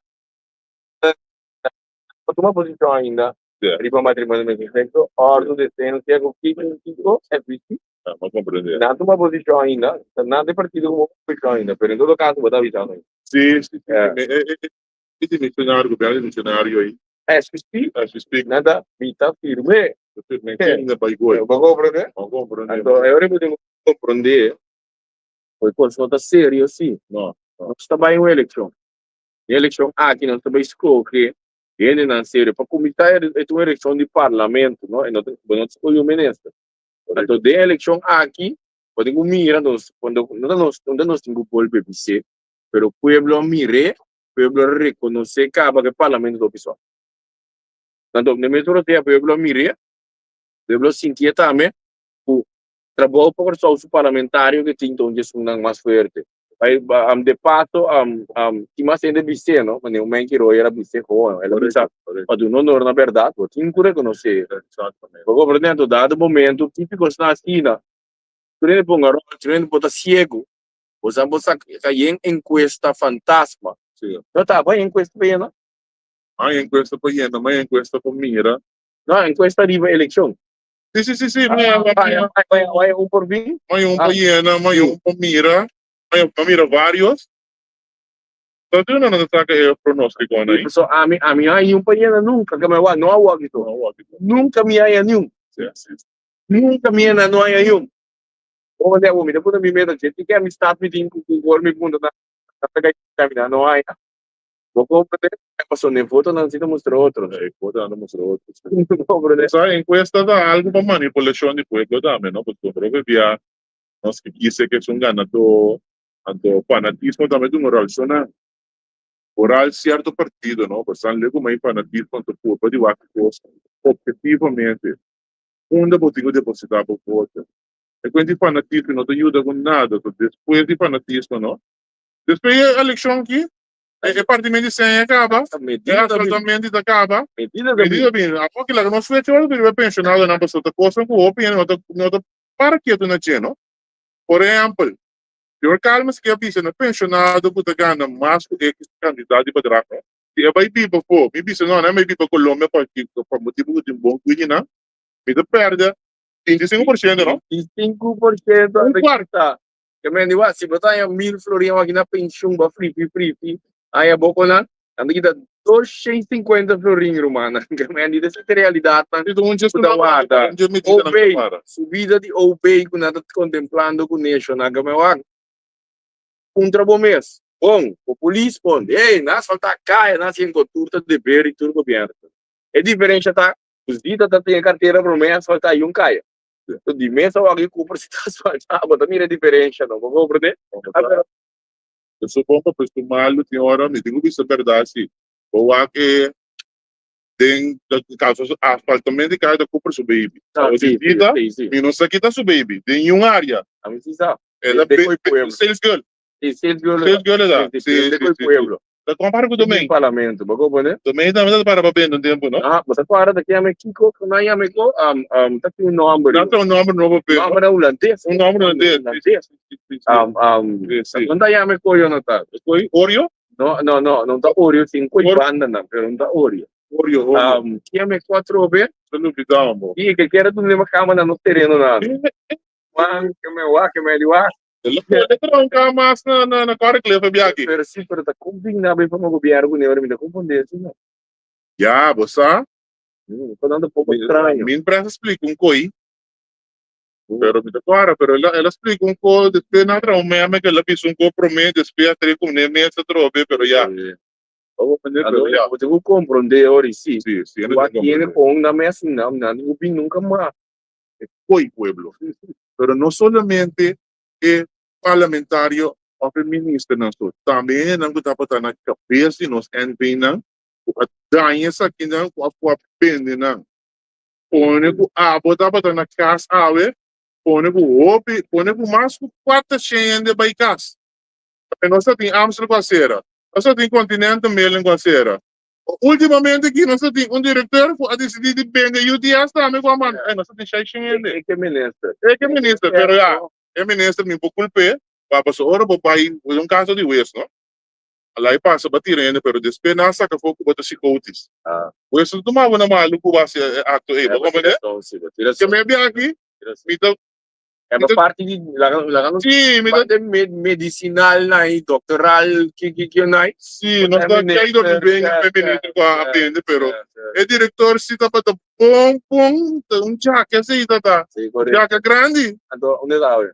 no tuma posishon ainda riba matrimonio mesmo sexo, òrdu, desensia ku kiko kiko, as we speak. Ah, m'a comprende. Nan tuma posishon ainda, ta nan den partido ku bo posishon ainda, pero en todo caso bo ta avisando ainda. Sí, sí, sí. Yeah. E, e, e, e dimisionario, gobierno dimisionario ei. As we speak, As we speak. nan ta, mi ta firme. Ta firme, ken na bai gooi. Bo comprende? Bo comprende. Anto, e ora bo tin ku comprende, ku e kos no ta serio si. No, no. Nos ta bai un elekshon. E elekshon aki nos ta bai skohe hendenan serio. Pa kuminsá e ta un elekshon di parlamento, no? E no ta, bo no ta skohe un minister. Anto den elekshon aki bo tin ku mira nos, cuando no ta nos, no ta nos tin ku bolbe bis'é, pero pueblo a mir'é, pueblo a rekonosé kaba ku e parlamento ta hopi sòl. Anto den mes ora pueblo a mir'é, pueblo a sintié tambe ku trabou pa Kòrsou su parlamentario ke tin ta un di esunnan mas fuerte. Bai de paso tin mas hende bis'é no, manera un Menki Royer a bis'é hoon, el a bisa pa duna honor na bèrdat bo tin ku rekonosé. Bo komprendé? Anto dado momento típiko esnan asina, tur hende ponga ròl, tur hende por ta siegu, bo sa bo sa yen enkuesta fantasma. No ta bai enkuesta pa yena? Mai enkuesta pa yena, mai enkuesta pa mira. No, enkuesta riba elekshon. Sí, sí, sí, sí. Mai un por bin. Mai un pa yena, mai un pa mira. Mai pa mira varios. Ta di una nan ta saca e pronóstico nan ahí. So ami ami no hay un pa yena nunca, que me wa no a wak ito. Nunca mi haya ni un. Sí, sí. Nunca mi yena no haya ni un. Bo de mi ta pone mi meta, je ti ke amistad mi tin ku ku mi punta na ta kai camina no haya. Bo comprende? Paso ne votonan si ta mustra otro. E votonan ta mustra otro. Bo comprende? Sa encuesta ta algo pa manipulacion di pueblo tambe, no? Pasobra hopi bia Nos ke kise ke esun ganadó, anto fanatismo tambe ta un ròl. So nan oral sierto partido no, pasobra leu ku mai fanatismo anto purba di wak e kos ophetivamente. Unda bo tin ku depositá bo voto? E kuent di fanatismo no ta yuda ku nada. So despues di fanatismo no, despues di e elekshon aki, e partimento di seña a kaba, e asfaltamento ta kaba, medida bini. Awor ki laga nos fecha ora riba e penshonadonan pasobra ta kosnan ku hopi hende no ta no ta para ketu na dje no. Por ehèmpel, señor Calmes ke a bisa na penshonado ku ta gana mas ku ekis kantidat di bedrag no, si e bai biba afó, mi bisa no, nan bai biba Colombia pa pa motibu ku tin bon kuidinan, mi ta pèrdè 25%, no? 25% Un kuarta. Ke men di wak, si bo ta haña 1000 florin awor aki na penshun bo a frifi frifi, haña bo konan, nan ta kita 250 florin rumannan. Ke men di esei ta realidatnan ku ta warda. OB, subida di OB ku nan ta kontemplando ku neshonan. Ke men wak, puntra bo mes, bon, bo polis pon, hey, nan asfaltá kaya, nan hasi enko, tur ta deber di tur gobièrnu. E diferensha ta ku Zita ta tin e kartera promé asfaltá i un kaya. So di mes awor aki Cooper si ta asfaltá, bo ta mira e diferensha no, bo komprendé? Ta supon pa presu malu tin ora mi tin ku bisa bèrdat si. Bo wak e den kaso asfaltament di kaya ta Cooper su baby. Ah, si si, Zita si, si. mi no sa kita su baby den niun área. Ami si sa. E ta De koe pueblo. sales girl. Si, sales girl. Sales girl e ta. Si, Si, si, de si, koe si, si. pueblo. Ta compara cu Domeng. Parlamento, bo comprende? Domeng tambe ta para pa bende un tempo, no? Ah, bo ta para ta yama Kiko, ku nan yama Kiko, um, um, ta tin un nomber. Nan ta un nomber nobo pe. Nomber na hulandes. Un nomber hulandes. Hulandes. Um, um, Sí, sí. nan ta yama Kiko Jonathan. Koi, Oreo? No, no, no, no ta Oreo, tin koi banda nan, pero no ta Oreo. Oreo, Oreo. Um, yama Kiko atrobe. Ta lubida bo. I ke kier duna e kama na nos tereno nan. Man, ke me wak, ke me di wak. El a tronca mas na na na Correcliff e biaha. Pero si, pero ta combina bay pa gobierno cu neora mi ta confunde si no. Ya, bo sa. Ta dando poco extraño. Mi empresa splica un coi. Pero mi ta cora, pero el a el a splica un co despues nan a traha un meme cu el a bisa un co prome despues a trae cu ne mes atrobe pero ya. Bo comprende pero ya. Bo tin cu comprende ora y si. Si, si. Wak tiene con nan mes nan nan tin cu bin nunca mas. E coi pueblo. Pero no solamente e parlamentario of e ministernan so, tambe e hendenan ku tabata na kabes di nos NV-nan ku a daña esakinan ku a ku a bende nan. Pone ku abo tabata na kas awe, pone ku hopi, pone ku mas ku 400 hende bai kas. Pasobra nos ta tin Amstel ku a sera, nos ta tin Continental Mailing ku a sera, Ultimamente aki nos ta tin un director cu a dicidi di bende UTS tambe cu a manda. Ey, nos ta tin shai shen hende. E ke minister. E ke minister, pero ya, e minister mi por culp'e, pa pasobra ora bo bay, bo un caso di hues, no? Ala e pasa bo a tira hende, pero despues nan a saca afo cu bo ta psicotis. Hues no ta tuma bo na malu cu bo haci e acto ey, bo comprende? Ke me bia aki, mi ta E pa parti di laga laga nos Sí, mi ta parte med medicinal na i doctoral ki ki ki nai. Sí, nos ta kei dor di ben e minister ku a bende pero e director si tabata bon bon ta un djake así tata. Sí, correcto. Djake grandi. Anto unda ta awe?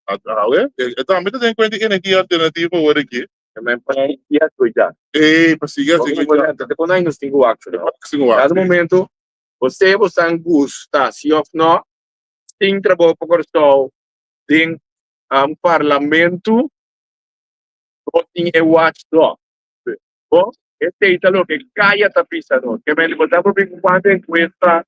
Awe e tambe ta den kuenta di energia alternativa awor aki. E men pa sigui a skucha. Ey, pa sigui a skucha. Te kon ai nos tin ku wak. Tin ku wak. Cada momento, bo sea bo san gusta si of no, tin trabou pa Kòrsou den parlamento no tin e watchdog. Bo esei ta loke kaya ta bisa nos. Ke men bo ta por bin ku kuantu enkuesta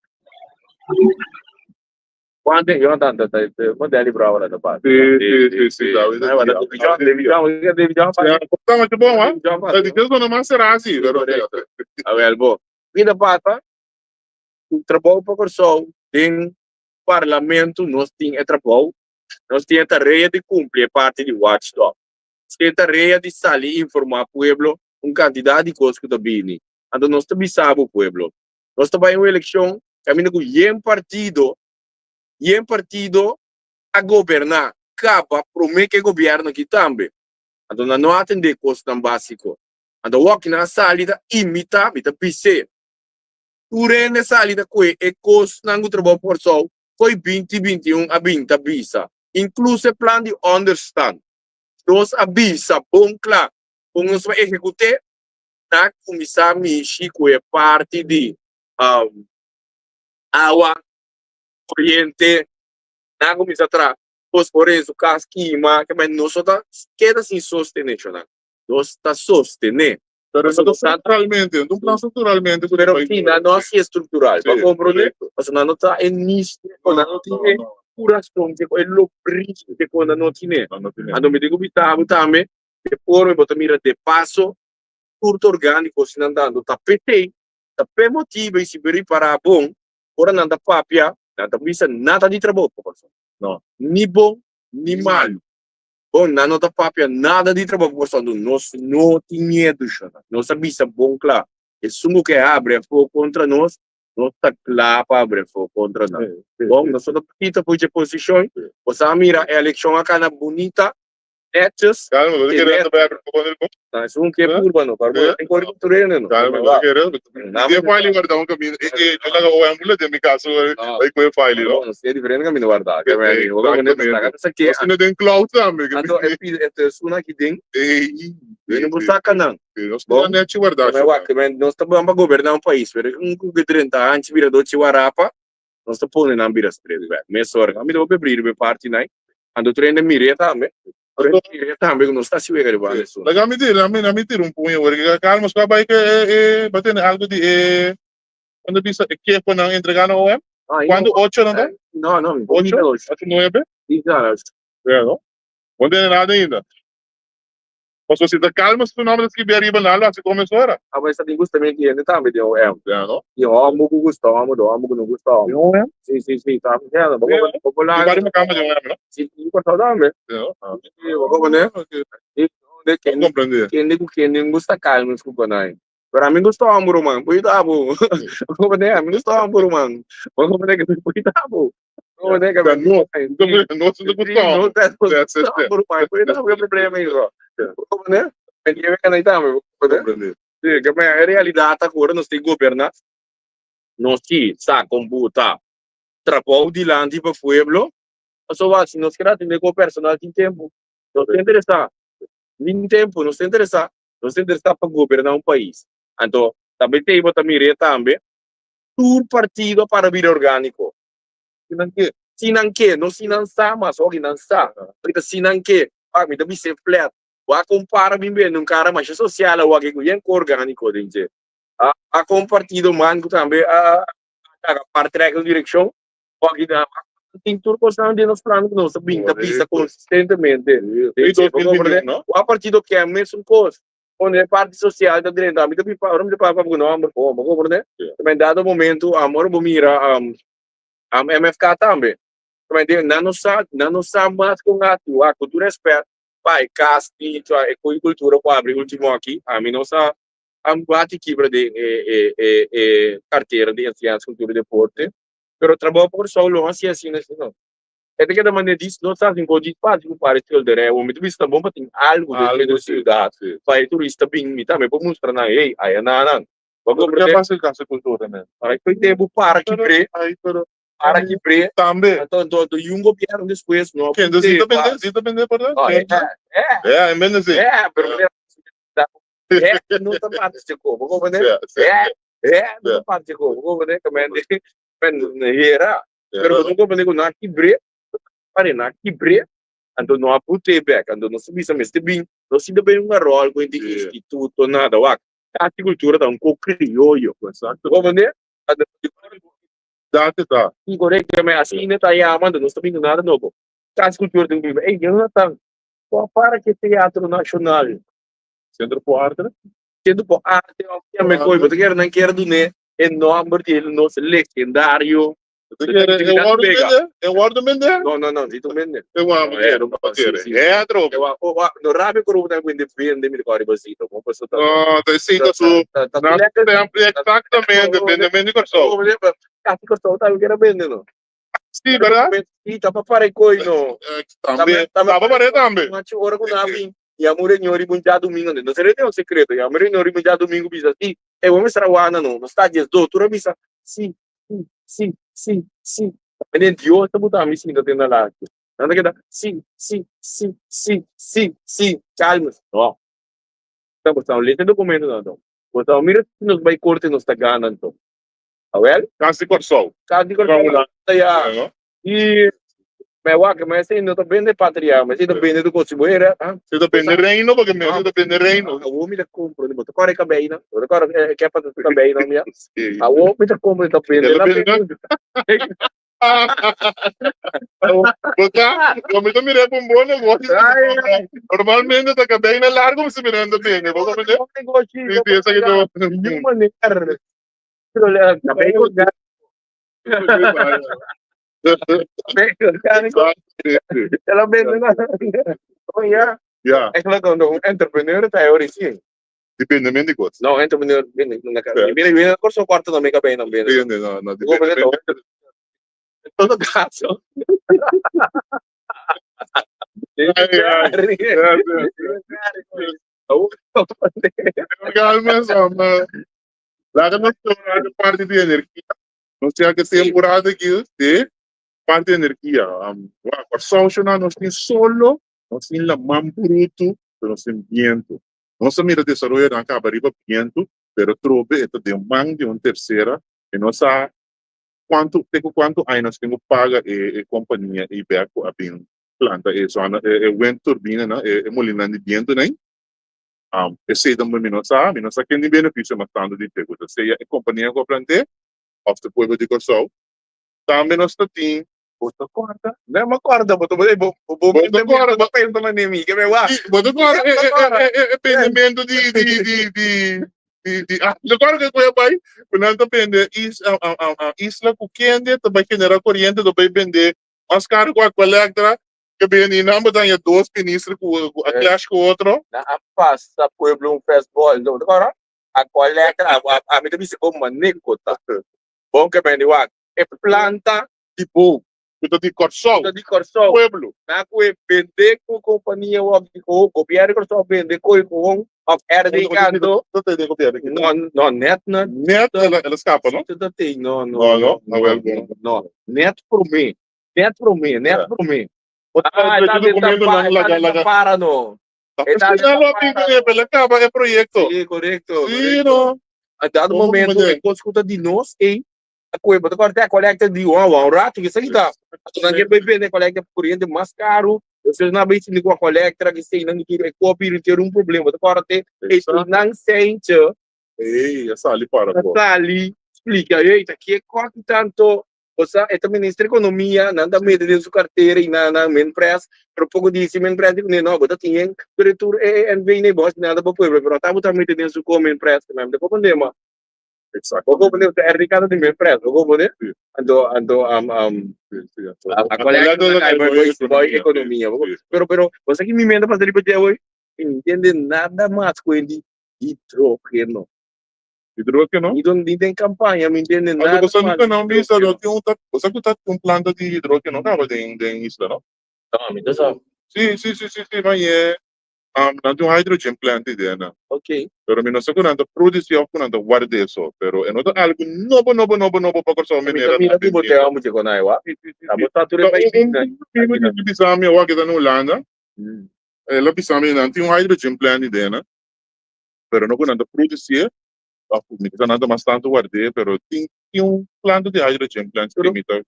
kuantu Jonathan ta ta model di Brouwer ta pasa. Sí, sí, sí, sí. David John, David John, David John. Ta mucho bon, ha? David John no mas será así, pero. Awel bo. Kita pasa ku trabou pa Kòrsou den Parlamento nos tin e trabou, nos tin e tarea di cumpli e parti di watchdog. Nos tin e tarea di sali informa pueblo un cantidad di cos cu ta bini. Anto nos ta bisa bo pueblo, nos ta bay un eleccion caminda cu yen partido, yen partido a goberna caba prome cu e gobierno aki tambe. Anto nan no a atende cosnan basico. Anto awor ki nan a sali ta imita, mi ta bis'e. Tur hende sali ta koe e kosnan ku trabou pa Kòrsou fo'i 2021 a bin ta bisa, inkluso e plan di ònderstan. Nos a bisa bon kla kon nos ta ehekut'é, na kuminsá mishi ku e parti di awa, koriente, na kuminsá traha. Kos por en su kas kima, ke men nos no ta keda sin sostené shonnan. Nos ta sostené. Pero no ta strukturalmente, no ta un plan strukturalmente ku Pero si nan no hasié struktural, bo a komprondé? Pasobra nan no ta e niche ku nan no tin e kurason ku e lobris ku nan no tine. Anto mi tin ku bisa bo tambe, de forma bo ta mira de paso tur ta orgániko si nan dando ta p'esei, ta p'e motibu i si bo ripará bon, ora nan ta papia, nan ta bisa nada di trabou pa Kòrsou. No. Ni bon ni malu. Bon, nan no ta papia nada di trabou pa Kòrsou, anto nos no tin miedu, shona. Nos a bisa bon kla, esun ku ke habri afó kontra nos, nos ta kla pa habri afó kontra nan. Bon, nos no ta kita for dje posishon. Bo sa mira e elekshon a kana bunita, Netjes. Calma, no te querendo ver con el No, es un que purba no, pero bueno, tengo que tureno no. Calma, no te querendo. Tiene file guardado un camino. Yo la hago ambula de mi caso, ahí con file, no? No, es diferente camino guardado. Que me dijo, que me dijo, que no den cloud también. Anto, esto es una aquí den. Yo no saca nan. Nos no nechi guardado. Me wak, me no está bom para gobernar un país, pero un ku 30 años bira doce warapa. Nos ta pone nan bira stress bek. Mesora mi ta hopi abrir be parti nai. Anto tur hende mir'é tambe. Tur hende mir'é tambe ku nos ta hasi wega riba esun. Laga mi tira, mi mi tira un puño awor. Ke kalma su a bai ke e e ba tene algo di e cuando bisa e kehonan entrega na OM? Cuando ocho nan ta? No, no, mi Ocho? Ocho, nuebe? Ja, no? Bo no tene nada ainda. Pasobra si ta calma su nomber ta scribi ariba nan lo haci come su ora. Abo esta tin gustamiento di hende tambe den OM. Ja, no? Tin homo cu gusta homo, tin homo cu no gusta homo. Den OM? Si, si, si, ta diciendo. Bo Ja. bo por Tin laga. varios macamba den OM, no? Si, tin Curaçao tambe. Ja, no? Ah. Si, bo comprende? Ok. Si, de Bo kende, comprende. kende cu kende gusta calma cu banai. Pero ami gusta homo, ruman. Por ita bo. Bo comprende? Ami gusta homo, ruman. Bo comprende que por ita bo. No, no, no gusta homo. Sí, que en realidad ahora nos tin goberna, nos sí sa con buta trabou dilanti pa pueblo, pasobra si nos keda atende con personal tin tempo, nos ta interesa, tin tempo, nos ta interesa, nos ta interesa pa goberna un pais. Anto, tambe te bo ta mira tambe, tur partido para bira orgánico. Si nan ke. Si nan ke, no si nan sa, mas hopi nan sa. Porque si nan ke, wak mi ta bis'é flat. Wak un para bin bende un kara masha sosial awor aki ku yen ku orgániko den dje. A a kon partido man ku tambe a a par trek un direkshon. Wak na tin tur kosnan den nos plan ku nos ta bin ta bisa konsistentemente. Den dje, bo komprende? Wak partido ke mesun kos. Cuando e parti social ta drenta, mi ta bin ora mi ta papia ku nomber bo, bo comprende? En dado momento, ora bo mira MFK tambe, nan no sa, nan no sa mas con actua, cu tur respet pa e cas di e cultura cu abri ultimo aki, ami no sa bati kibra den e e e cartera di enseñansa, cultura y deporte, pero trabou pa Curaçao lo haci asina no. E ta keda manera dis no sa sin por dis parti ku pare schilderij awor mi ta bisa ta bon pa tin algu den den siudat pa e turista bin mi tambe por mustra nan hey aya na nan bo comprende. Ke pasa ku cultura men? Ay koe tempu para kibr'é Ay pero para kibr'é tambe. Anto anto anto y un gobierno despues no a Kende si ta bende si ta bende por No eh eh eh en bende si eh pero eh no ta parti dje ko bo comprende eh eh no ta parti dje ko bo comprende men hera Pero bo no comprende cu nan a kibr'é, pare nan a kibr'é, anto no a but'é bek, anto nos ta bisa mester bin, no si ta bay hunga rol cu hende instituto nada, wak, arte y cultura ta un co crioyo, Exacto. bo comprende? Anto Date ta. Si correcto, me asina ta yama, anto nos ta bin cu nada nobo. Arte y cultura tin cu biba, ey, Jonathan, bo a para cu e teatro nacional? Centro por Arte? Centro por Arte, of kiame coy, bo ta kere nan kier dun'é e nomber di nos legendario. E wordo mende? E wordo mende? No, no, no, si tu mende. E wordo mende. E atrobe. No rabia ku Ruben wende vende mi kori basito. Como paso ta. No, ta si ta su. Na tempo exactamente vende mende Kòrsou. Kasi Kòrsou tambe kere bende no. Si, verdad? Si, ta pa pare koi no. Tambe, ta pa pare tambe. Machi ora ku nan bin Ya mu reunion riba un djadumingu, no sera den un sekreto, ya mu reunion riba un djadumingu bisa si, e bo mester a wanda no, nos ta diesdos, tur a bisa si, si, si, si, si. Tambe Dios ta buta mi sinta te na lachi. Nan ta keda si, si, si, si, si, si, calmes. No. Ta bo ta lesa e documentonan anto. Bo ta mira si nos bai korte nos ta gana anto. Awel? Kas di Kòrsou. Kas di Kòrsou. Ya. I. Ma wak, ma esei no ta bende patria, ma esei ta bende tu kontribuera. Esei ta bende reino, porque mi esei ta bende reino. Awor mi ta compro, bo ta kore kabei nan, bo ta kore e kepa ta kabei nan mia. Awor mi ta compro ta bende na bende. Bo ta, bo mi ta mira un bon negoshi. Normalmente ta kabei na largo mi si mira ta bende, bo comprende? Bon negoshi. Sí, sí, esaki ta. Niun manera. Kabei orgánico. Ela bende na. Oh ja. Ja. Eigenlijk een entrepreneur ta ori sí. Depende men di kos. No, entrepreneur bende na ka. Mira, mira korso kwarto na meka bende bende. Bende no, no depende. En todo caso. Calma, Laga nos torna parti di energia. Nos tin ke temporada aki de parti di energia. Wak, Kòrsou shona nos tin solo, nos tin laman brutu, pero nos tin bientu. Nos a mira desaroyonan kaba riba bientu, pero trobe e ta den man di un tersera i no sa kuantu te ku kuantu aña nos tin ku paga e e kompania ei bèk ku a bin planta e zona e wind turbinanan, e molinan di bientunan. Esei tambe mi no sa, mi no sa ken tin benefisio mas tantu di dje, ku ta sea e kompania ku a plant'é òf ta pueblo di Kòrsou. Tambe nos ta tin. Bo ta kòrda? No mi kòrda, bo ta bo bo bo ta kòrda, bo pensa manera mi ke mi wak. Bo ta kòrda e bendementu di di di di di di ah bo ta kòrda ke ku a bai ku nan ta bende isla ku kende ta bai generá koriente ta bai bende mas karu ku Aqualectra. Ke bini nan bo ta haña dos minister ku a clash ku otro. Nan a pasa pueblo un fastball, bo ta kòrda? A collecta, ami ta bisa kon maneko ta. Bon ke bini wak, e planta di boom. Ku ta di Kòrsou. Ku ta di Kòrsou. Pueblo. Nan ku e bende ku kompania wak di ku gobièrnu di Kòrsou bende koe ku hon òf RDK anto. No ta den gobièrnu aki. No, no, nèt na. Nèt el a skapa no? Si ta tin, no, no. No, no, awèl bon. No, nèt promé. Net promé, net promé. Ah, e ta den ta e ta den ta para no. E ta den ta para. Pero acaba e proyecto. Sí, correcto. Sí, no. A dado momento e kos ku ta di nos ei, a koe bo ta kòrta e kolekta di wan wan rato ke esaki ta. Nan ke bai bende kolekta kuriente mas karu, despues nan a bai sinti ku a kolekta ke esei nan tur e kopi ter un problema. Bo ta kòrta te e nan seintje. Ei, a sali para ko. A sali splika, ei ta ke kòki tanto. Osea, e ta minister ekonomia, nan ta mete den su kartera i nan nan Minpres, pero poko di si Minpres di kuné, no, bo ta tin en, pero tur e NV ne bo hasi nada pa pueblo, pero ata bo ta mete den su ko Minpres, mi ta komprendé ma. Exacto. Bo komprendé, osea, RDK ta di Minpres, bo komprendé? Si. Anto, anto, Si, si, anto. A kolekta ta kai boy, boy ekonomia, bo komprendé? Pero, pero, bo sa ki mi mente pasa riba dje awor? Mi no ntende nada mas ku e di hidrogeno. Hidrógeno? Ni don ni den campaña mi ntende Anto nada boso mas nunca no bisa hidrógeno. no tin un ta boso ku ta un planta di hidrógeno kaba den den isla no? No, mi ta sa. Sí, sí, sí, sí, sí, ma ye nan tin un hydrogen plant idea nan. Ok. Pero mi no sa ku nan ta produci of ku nan ta ward'é so, pero e no ta algu nobo nobo nobo nobo pa Kòrsou Mi ta manera mira nan ku bo den te amo dje konai wa. Sí, sí, sí, Ta sí. bo ta tur Ta e bai un bin un primo di bisa mi awor ke ta na Hulanda, el a bisa mi nan tin un hydrogen plant idea nan. Pero no ku nan ta producié, òf ku mi ta nan ta mas tantu ward'é, pero tin tin un planta di hydrogen plant si mi ta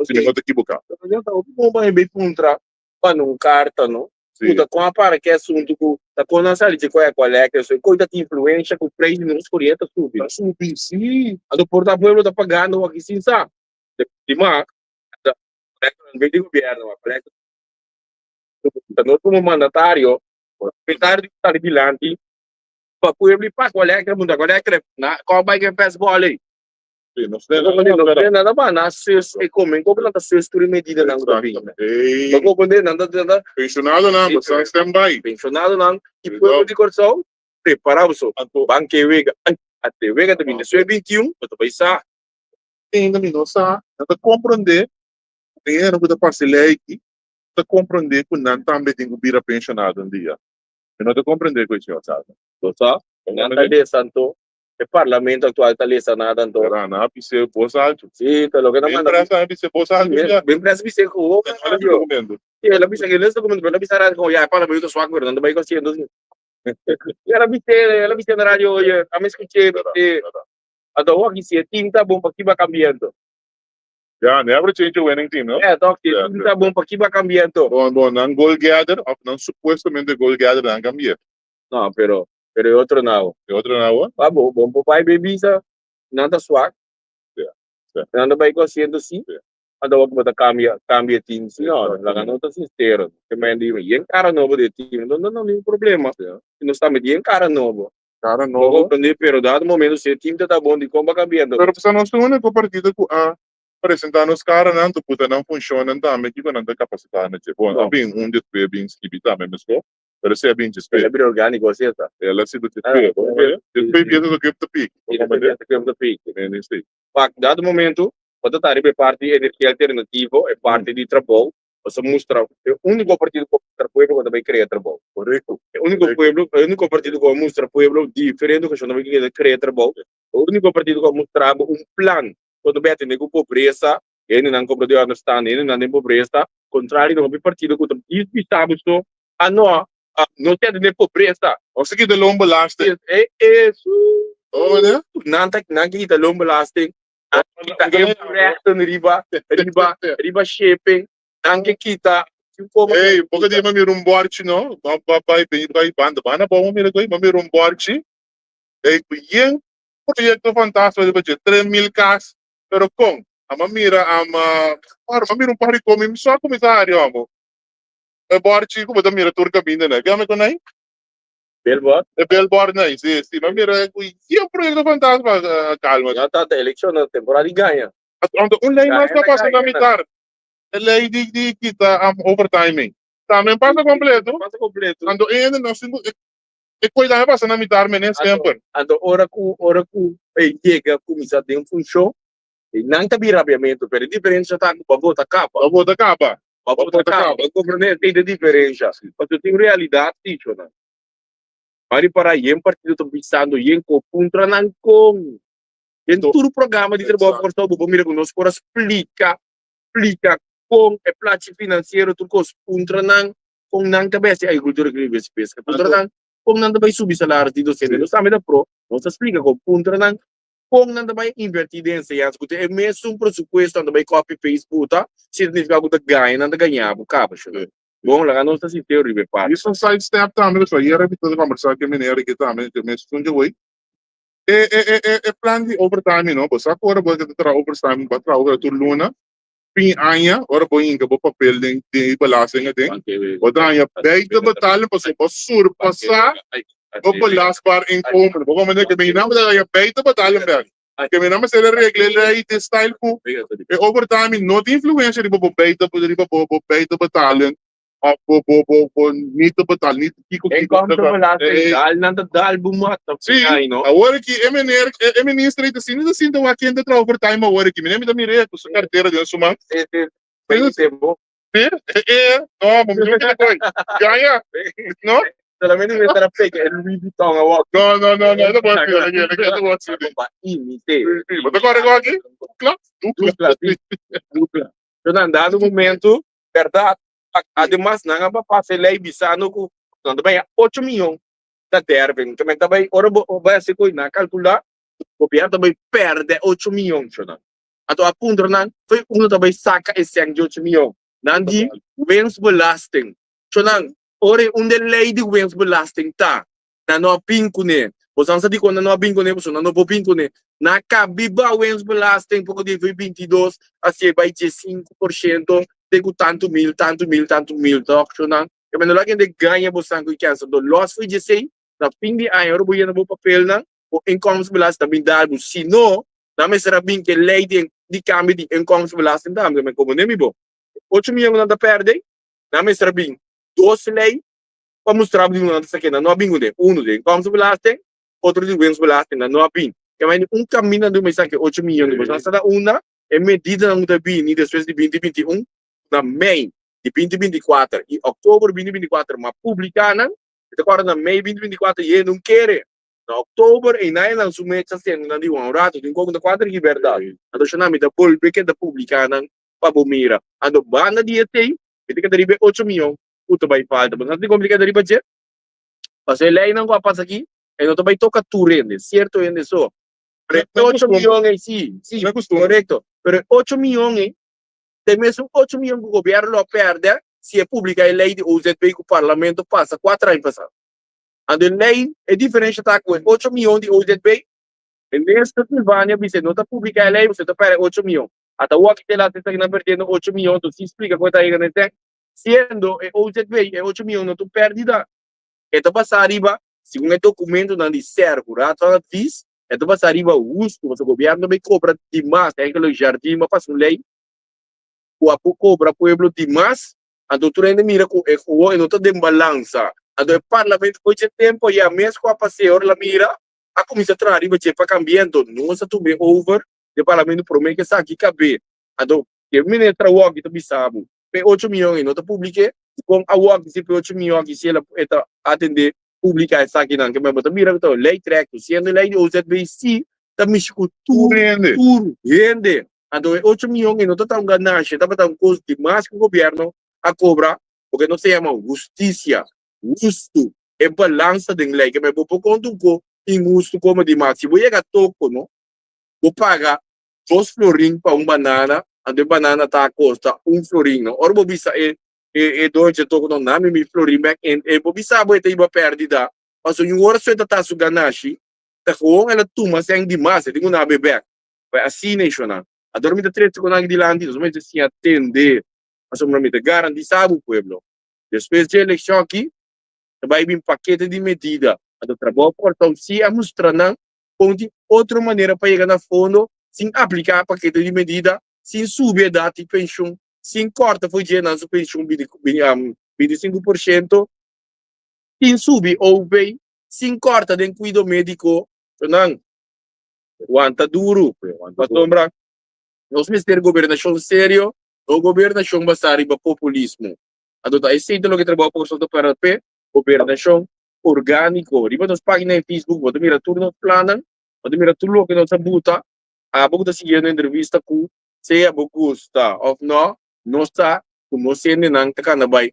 si mi no ta ekiboká. Pero yo ta hopi bon pa mi bai puntra pa un karta no, ku ta kon a para ki asuntu ku ta kon nan sali dje kue kolekta eso, koe ta tin influensha ku preis di nos koriente ta subi. Ta subi, si. Anto por ta pueblo ta pagando aki sin sa. Di mas, ta kolekta nan bai di gobierno, kolekta ta nos komo mandatario Propietario di sali dilanti pa pueblo y pa cualquier mundo cualquier na ko bai ke fastball ei. Sí, no sé, No no sé nada ba na sus e komen ko nan ta sus tur e medida nan ku ta bin. Ei. Bo comprende nan ta nan ta Pensionado nan, bo sa stand by. Pensionado nan y pueblo di Kòrsou prepara boso. Ban ke wega. Ai, ate wega ta bini. Despues 21 bo ta bai sa. Ainda mi no sa, nan ta comprende ku e hende ku ta pasa e lei aki ta comprende cu nan tambe tin cu bira pensionado un dia. Mi no ta comprende cu e señor sa. Bo sa, nan ta lesa anto, e parlamento actual ta lesa nada anto. Verá, nan a bis'é bos alto. Sí, ta loke nan manda. Ben presa a bis'é bos alto ya. Ben presa bis'é cu hopi Nan no lesa documento. Sí, el a bisa cu e lesa documento, pero el a bisa radio como ya e parlamento ta swak, pero nan ta bay haciendo asina. El a bis'é, el a bis'é na radio, oye, a mi escuché, bis'é, anto awor aki si e tin ta bon, pakiba cambiando? Ya, never change a winning team, no? Eh, toch, si e team ta bon, pa ki bo a cambia anto? Bon, bon, nan goal getter, of nan supuestamente goal getter nan cambia. No, pero, pero e otro nau. E otro nau? Pa bo, bon por bai bay bisa, nan ta swak. Ya, ya. Nan ta bai cu asiento si. Ya. Anto awor cu bo ta cambia, cambia e team si, no, laga no ta sincero. Te men di, yen cara nobo di e team, no, no, no, ningun problema. Ya. Si nos ta meti yen cara nobo. Cara Bo nobo. comprende, pero dado momento si e team ta ta bon, dicon bo a cambia anto? Pero pasobra nos ta unico partido cu a presenta nos caranan ta puta nan funcionnan tambe kico nan ta capacita na dje. Bon, a bin un despues bin skibi tambe mesco, pero si a bin despues. El a bira organico así esta. El a sido despues, bo comprende? Despues bientu ta kip ta piki, bo comprende? Ta kip ta piki. Mende si. Pak, dado momento, bo ta ta riba e parti di energia alternativo, e parti di trabou, bo sa mustra e unico partido cu a mustra pueblo cu ta bay crea trabou. Correcto. E unico pueblo, e unico partido cu a mustra pueblo diferente ocasion ta bay keda crea trabou. E unico partido cu a mustra bo un plan cu ta bay atende cu pobresa, hendenan cu por understand, hendenan den pobresa, contrario di hopi partido cu ta bisa bo so, ah no, no ta atende pobresa. Nos ta kita loonbelasting. E eso. Oh, ne? Nan ta, nan kita loonbelasting. Nan kita invoerrechten riba, riba, riba shipping. Nan ke kita. Hey, poco dia mi mira un borchi no, ba ba bai bai banda banda abou mi mira mi mira un borchi, hey, cu yen proyecto fantasma riba dje, 3000 cas, pero con? Ama mira ama, claro, mi mira un par di con, mi so a cuminsa hari homo. E borchi cu bo ta mira tur caminda na, ke ame con ai? Billboard? E billboard na, si, si, mi mira cu yen proyecto fantasma, calma. Ya tata, eleccion na temporada di gaña. Anto un ley mas ta pasa na mitar. E ley di di kita overtiming. Tambe pasa completo. Pasa completo. Anto e hende no sin e koe tambe pasa na mitar mene semper. Anto ora ku ora ku e yega kuminsá den funshon e nan ta bin rabiamentu pero e diferensha ta ku bo a vota kaba. Bo a vota kaba. Bo a vota kaba. Bo komprende esei ta e diferensha. Pasobra tin realidat dicho nan. Bo ripará yen partido ta bisando yen ko puntra nan kon. Den tur programa di Trabou pa Kòrsou bo por mira ku nos por a splika splika kon e plachi finansiero tur kos puntra nan kon nan ta besti agrikultura agrikultura besti peska puntra nan kon nan ta bai subi salaris di dosente nos tambe ta pro nos ta splika kon puntra nan kon nan ta bai inverti den enseñansa ku ta e mesun presupuesto nan ta bai copy paste buta significa ku ta gaña nan ta gaña bo kaba shona bon laga nos ta sinteo riba e parti. Esei un side step tambe pasobra ayera mi ta kombersá ku e meneer aki tambe ku e mesun dje E e e e e plan di overtime no, bo sa ku ora bo ta traha overtime, bo a traha ora tur luna, fin aña ora bo hinka bo papel den den e belasting aden, bo ta haña beide betaling pasobra bo a surpasá bo belastbaar inkomen. Bo comprende ke mi nan bo ta haña beide betaling bek. Ke mi nan mester a regla e lei den style ku e overtime no tin influensia riba bo beide riba bo bo beide betaling. Of bo bo bo bo ni te betaal ni kiko kiko. Inkomstenbelasting dal nan ta dal bo mata Sí, ay no. awor aki e meneer e e minister ei ta sinti ta sinta wak ken ta traha overtime awor aki. Mira mi ta mir'é ku su kartera den su man. Sí, sí. Veinte bo. Sí, e e no, bo mi no kere koy. Gaña, no? Solamente mi estará pega e Louis Vuitton awor. No, no, no, no, e ta bon así, e ta bon así. Pa imité. Sí, sí. Bo ta kòrda ku aki? Dukla, dukla. Dukla, sí. Dukla. So nan dado momento, bèrdat, Ademas nan a pasa e lei bisando ku nan ta baña ocho miyon na derving. Tambe ta bai ora bo bai hasi ku nan a kalkulá gobièrnu ta bai pèrdè ocho miyon shonnan. Anto a puntra nan fo'i unda ta bai saka e sèn di ocho miyon. Nan di winstbelasting. Shonnan ora e unda e lei di winstbelasting ta nan no a bin kuné. Boso nan sa dikon nan no a bin kuné? Pasobra nan no por bin kuné. Nan a kabiba winstbelasting poko di 22 a bai 15% te ku tantu mil, tantu mil, tantu mil tok shonnan. E mester lo a kende gaña bosan ku e kèns. Anto lòs for djesei, na fin di aña ora bo yena bo papelnan, bo inkomstenbelasting ta bin dal bo. Si no, nan mester a bin ku e lei di di kambio di inkomstenbelasting tambe. Men komo mi bo ocho miyon ku nan ta pèrdè, nan mester a bin dos lei pa mustra bo di un nan ta sake. Nan no a bin kuné. Unu di inkomstenbelasting, otro di winstbelasting. Nan no a bin. Kemey un kaminda nan mester sake ocho miyon di bo. Nan sa ta unda E medidanan ku ta bini despues di 2021 na mei di 2024 i òktober 2024 ma publiká nan, mi ta kòrda na mei 2024 yei nun kere. Na òktober einan e nan su mecha sende nan di un ratu tin koko ta kuater ki bèrdat. Anto shona mi ta bolbe keda publiká nan pa bo mira. Anto banda di esei mi ta keda riba e ocho miyon ku ta bai falta. Bo sa dikon mi ta keda riba dje? Pasobra e leinan ku a pasa aki e no ta bai toka tur hende, sierto hende so. Pero e ocho miyon ei si, si, korekto. Pero e ocho miyon ei ta e mesun ocho miyon ku gobièrnu lo a pèrdè si e publiká e lei di OZB ku parlamento pasa kuater aña pasá. Anto e lei, e diferensha ta ku e ocho miyon di OZB, Minister Silvania bisa e no ta publiká e lei pasobra e ta pèrdè ocho miyon. Ata wak te laat esaki nan perdiendo ocho miyon, to si splika ku e ta yega na e tèk, siendo e OZB e ocho miyon no ta un pèrdida. E ta basá riba, segun e dokumentonan di ser ku Raad van Advies, e ta basá riba hustu, pasobra gobièrnu ta bay kobra dimas, enkele Jardim a pasa un lei ku a por kobra pueblo dimas, anto tur hende mira ku e gewoon e no ta den balansa, anto e parlamento for dje tempu ayá mes ku a pas'é ora el a mira a kuminsá traha riba dje pa kambia, anto nos a tum'é over den parlamento promé ku esaki kab'é, anto ke minister awor ta bisa bo p'e ocho miyon ei no ta publik'é, dikon awor si p'e ocho miyon aki si e ta atendé publiká esakinan ke bo ta mira ku ta lei trèk siendo lei di OZB si ta mishi ku tur hende. Tur hende. Anto e ocho miyon ei no ta ta un ganashi, e tabata un kos dimas ku gobièrnu a kobra porque nos ta yama hustisia, hustu, e balansa den lei ke bo por konta un ko inhustu komo dimas. Si bo yega toko no, bo paga dos florin pa un banana, anto e banana ta kosta un florin no. Ora bo bisa e e e doño dje toko no nami mi florin bek en e bo bisa bo e ta iba pèrdida pasobra un ora su e ta ta su ganashi ta gewoon el a tuma sèn dimas e tin ku nabe bek bai asina e shona ador mi ta trese ku nan dilanti nos mester siña tende pasobra mi ta garantisa bo pueblo despues dje elekshon aki ta bai bin pakete di medida anto trabou Kòrsou si a mustra nan kon tin otro manera pa yega na fondo sin aplika pakete di medida sin subi edat di penshun sin kòrta for dje nan su penshun 25%, sin subi OV, sin kòrta den kuido médiko, so nan wanta duru, pasobra nos mester gobernashon serio, no gobernashon basá riba populismo. Anto ta esei ta loke trabou por ta para p'e, gobernashon orgániko. Riba nos página di Facebook bo ta mira tur nos plannan, bo ta mira tur loke nos a buta. Abo ku ta siguiendo entrevista ku Sea bo gusta of no, nos sa ku nos hendenan ta kanda bai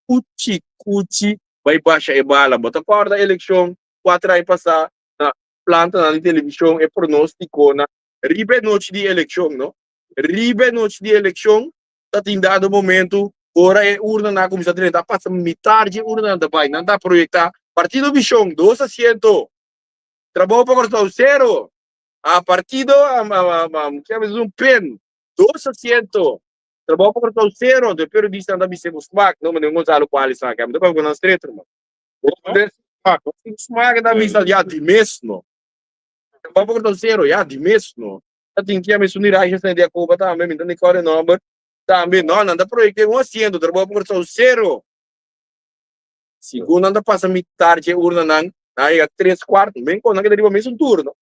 kuchi kuchi bai basha e bala. Bo ta kòrda elekshon kuater aña pasá na plantanan di televishon e pronostikonan riba e nochi di elekshon, no? Riba e nochi di elekshon ta tin dado momento ora e urnanan a kuminsá drenta a pasa mitar dje urnanan ta bai. Nan ta proyektá Partido Vishon dos asiento, Trabou pa Kòrsou sero. A partido a veces un pen, dos asiento. Trabou pa Kòrsou sero, anto e periodistanan ta bis'é ku smak, no, meneer Gonzalo Cuales nan aki, mi ta papia ku nan stret hermano. Smak, smak ta bisa ya di mes no. Trabou pa Kòrsou sero, ya di mes no. Ta tin ki a mes un Irages na di Akoba tambe, mi ta ni kòrda e nòmber, tambe no, nan ta proyekte un asiento, trabou pa Kòrsou sero. Segun nan ta pasa mitar dje urnanan, nan a yega tres kuart, men kon nan keda riba mesun turno.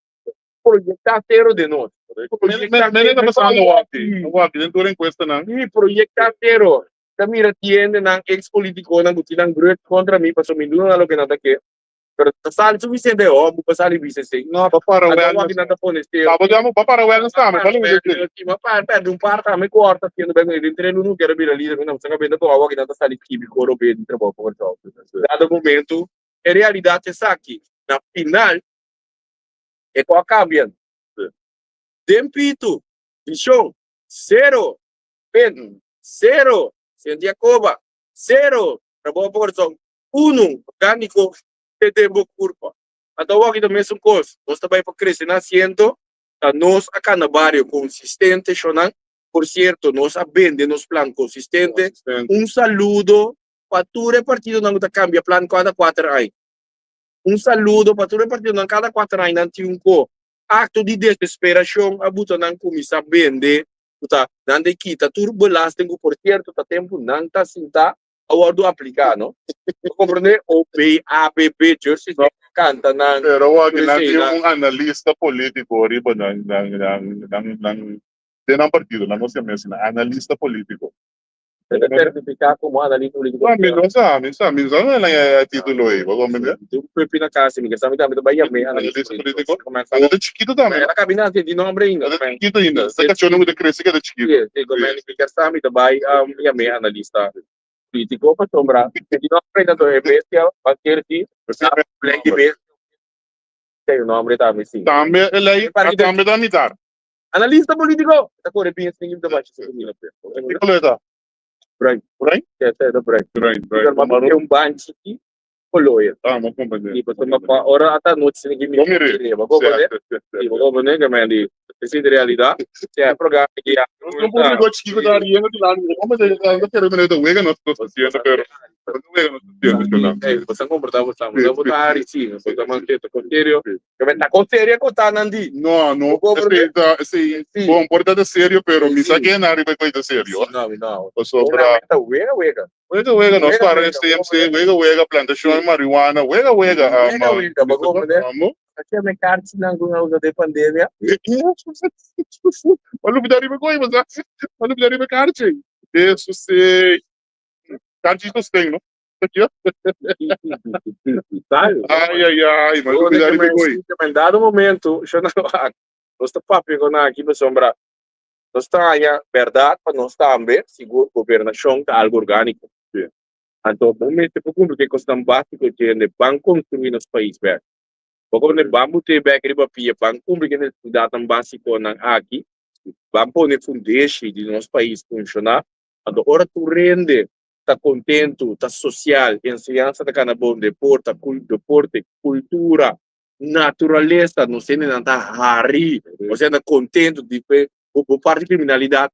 Proyecta cero de nos. Proyecta cero. Ta pasando awaki, awaki den tur encuestanan. Sí, proyecta cero. Ta mira tiendenan, ex politiconan cu tin nan grudge contra mi pasobra mi duna nan loke nan ta ke. Pero ta sali suficiente hombu pa sali bisa esey. No, pa para Anto wellness. awaki nan ta pone cero. Pa bo djamo, pa para wellness tambe, pa lo Sí, sí, ma pa perde un par tambe cu ora ta haciendo bek den tres luna kier a bira lider, mi no sa cabenda con awaki nan ta sali kibi coro be di trabou pa Kòrsou. Dado momento e realidad ta esaki, na final e ko a cambia. Den pitu, vision, cero, pen, cero, Sint Jacoba, cero, trabou pa Kòrsou, unu, orgániko te den bo kurpa. Anto awor aki ta mesun kos, nos ta bai pa krese na asiento, ta nos a kana bario konsistente shonnan, por sierto nos a bende nos plan konsistente, un saludo pa tur e partidonan ku ta kambia plan kada kuater aña, un saludo pa tur e partidonan kada kuater aña nan tin un ko akto di desesperashon a buta nan kuminsá bende ku ta nan ta kita tur belasting ku por sierto ta tempu nan ta sinta a wordo aplica no bo comprende O B A B B Jersey no canta nan Pero wak nan tin un analista politico riba nan nan nan nan nan den nan partido nan no siña mes nan analista politico. E ta certifica como analista politico. No mi no sa mi sa mi sa no e titulo ey bo comprende. Mi tin un pupi na casa mi ke sa mi tambe ta bay yam'e analista politico. Pero e ta chikito tambe. El a cabi nace di nombre ainda. E ta chikito ainda. Esta cachonan cu ta crece keda chikito. Si, si, mi kier sa mi ta bay yam'e analista politico pasobra e di nombre ainda to e bestia ba kier si ley di bestia. Tin nombre tambe si. Tambe e ley tambe ta mitar. Analista politico! Ta kore bin esei ta bashi su kumina pe. Ki kolor ta? Bruin. Bruin? Sí, sí, ta bruin. Bruin, bruin. Pero m'a busca un banchi ki koloer. Ah, m'a comprende. I pasobra pa ora ata anochi sini ki mi Bo mire. mire, bo comprende? Sí, sí, sí. Sí, bo comprende ke men di esei ta realidad. Sí, e programa ki ya. Nos no por riba chiki ku ta riendo dilanti. Bo comprende? Ta kere mire ta wega nos nos ta haciendo, pero ta wega nos ta haciendo, shona. Ey, bo sa comporta bo sa, bo sa bo ta hari sí, bo sa manteto con serio. Ke ta con serio ku ta nan di. No, no, Bo comprende? esei ta, esei, Sí. bon, por ta ta serio, pero mi sa Sí. ke nan riba e kos ta serio. Sí, no, mi no. Pasobra. Ta wega wega. Wega wega, nos Wega para wega, CMC, bo comprende? wega wega, plantashon di marihuana, wega wega. Wega wega, bo comprende? Amo. Aki me karchinan ku nan usa den pandemia. Bo lubida riba koi, bo sa? Bo lubida riba karchi. Eso sí. Karchi sosten, no? Ai, ai, ai, mas Yo lubida riba koi. En dado momento, yo no nos ta papia con aki pasobra nos ta haña berdad pa nos tambe, sigur gobernacion ta algo organico. Sí. Anto bo mester por cumpli cu e cosnan basico djende ban construi nos pais bek. Bo comprende ban bute bek riba pia, ban cumpli cu e necesidadnan basiconan aki, ban pone fundeshi di nos pais funciona. Anto ora tur hende ta kontentu, ta sosial, enseñansa ta kana bon, deporta, deporte, kultura, naturalesa, nos hendenan ta hari, osea ta kontentu di fe bo bo parti kriminalidat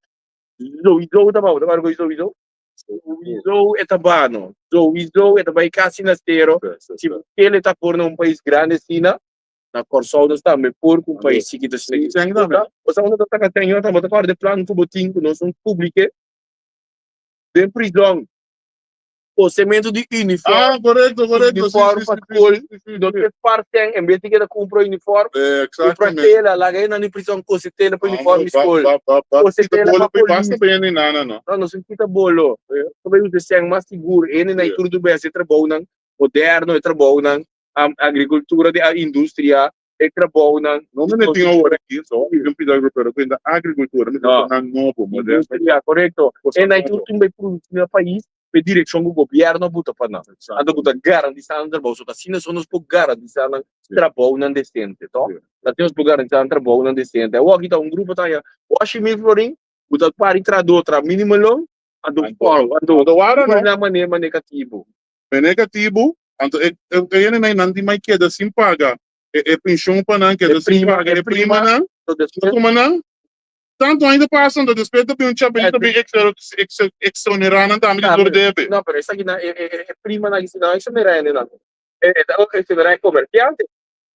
souiso ta bao, ta wak souiso? Souiso e ta bano, souiso e ta bai kasi na sero, si kele ta por na un pais grandi asina, na Kòrsou nos tambe por ku un pais chikitu asina. Osea unda ta saka señor, bo ta kòrda e plan ku bo tin ku nos un publike? Den prizon. Kosementu di uniform. Ah, korekto, korekto. Uniform pa skol. No te parten, en bes di keda kumpra uniform, kumpra tela, laga e nan di prizon kose tela pa uniform di skol. Kose tela pa polis. Basta pa hende nana, no? No, nos kita bolo. Ta bai usa sèn mas sigur. Hende nan tur tur bes e trabounan moderno, e trabounan agrikultura di industria. E trabounan. No mester tin awor aki, so mi tin pida pero ku agrikultura mi ta nan nobo, moderno. Industria, korekto. E nan tur tin bai produsi na pais pa e direkshon ku gobièrnu a buta pa nan. Anto ku ta garantisa nan trabou. So ta asina so nos por garantisa nan trabounan desente, to? Ta asina nos por garantisa nan trabounan desente. Awor aki ta un grupo ta haña oshi mil florin ku ta pari trahadó traha mínimo loon, anto Anto wara no. nan manera negativo. Negativo, anto e hendenan nan tin mai keda sin paga e penshon pa nan keda sin paga e primanan, ta tuma nan tantu aña ta pasa anto despues ta bin un chabelito bin exonerá nan tambe di tur debe. No, pero esakinan e primanan aki si nan exonerá hendenan, e ta exonerá e komersiante.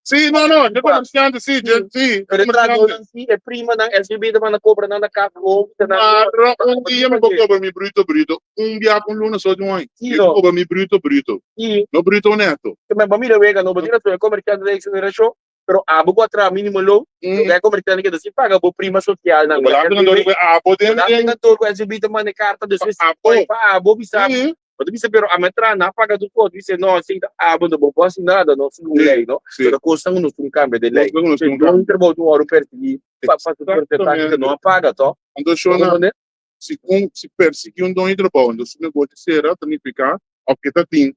Sí, no, no, dje komersiante, sí, dje, sí, Pero e trahadónan sí, e primanan, SVB ta manda kobra nan na kas gewoon, bisa nan, Mara un dia mi por kobra mi bruto bruto, un bia pa un luna so di un aña. Sí, Mi no. por kobra mi bruto bruto, Sí. no bruto neto. Ke men bo mira wega no, bo tin razon, e komersiante ta exonerashon, pero abo ku a traha mínimo loon, e komersiante keda sin paga bo prima sosialnan. Belasting kantoor ku e abo den, den. Belasting kantoor ku SVB ta manda e karta despues Pa abo. pa abo bisa. Sí. Bo ta bisa pero ami a traha nan a paga tur kos, bisa no esei ta abo no bo por hasi nada no segun lei no, pero kosnan ku nos tin kambia den lei, Kosnan ku nos tin si don trabou tin wòrdu persiguí pa pa su porcentahe ku no a paga to. Anto shona si un si persiguí un don di trabou anto su negoshi sera ta nifiká òf ke ta tin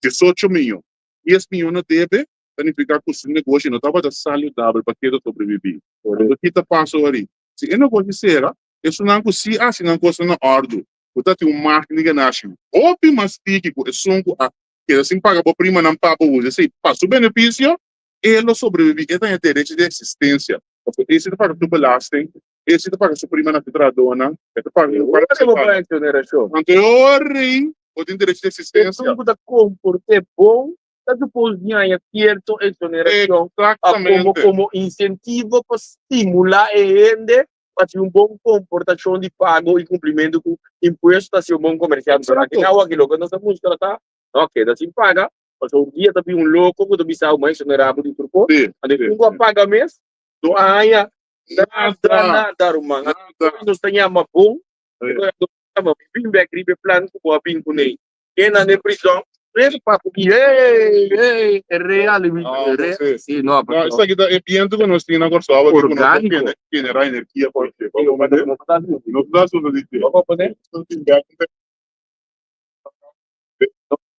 diesocho miyon, dies miyon na debe ta nifiká ku su negoshi no tabata saludabel pa keda sobrebibí. Anto ki ta pasa ora? Si e negoshi sera esunnan ku si hasi nan kosnan na òrdu Bo ta tin un margen di ganashi hopi mas tiki ku esun ku a keda sin paga bo primanan pa bo usa esei pa su benefisio, e lo sobrebibí, e ta haña derecho di eksistensia, pasobra esi ta paga su belasting, esi ta paga su primanan, su trahadónan, e ta paga su Ora bo paga exoneracion. Anto e ora ei bo tin derecho di eksistensia. Esun ku ta komport'é bon ta supos di haña sierto exoneracion Exactamente. komo insentivo pa stimulá e hende pa haci un bon comportacion di pago y cumplimento cu impuesto ta haci un bon comerciante. Pero aki na awaki loke nos ta mustra ta, no keda sin paga, pasobra un dia ta bin un loco cu ta bisa bo exonera bo di tur cos, anto esun cu a paga mes no a haña nada, nada ruman. Anto nos ta yama bon, nos ta yama bin bek riba e plan cu bo a bin cune. Kenda den prison. Preso pa ku hey hey e real e Ah, real. sí. Sí, no, No, esaki ta e biento ku nos tin na Kòrsou ku nos ta Orgániko. generá energia for dje. Bo comprende? No ta haciendo. No ta haciendo di dje. Bo comprende? Nos tin bek un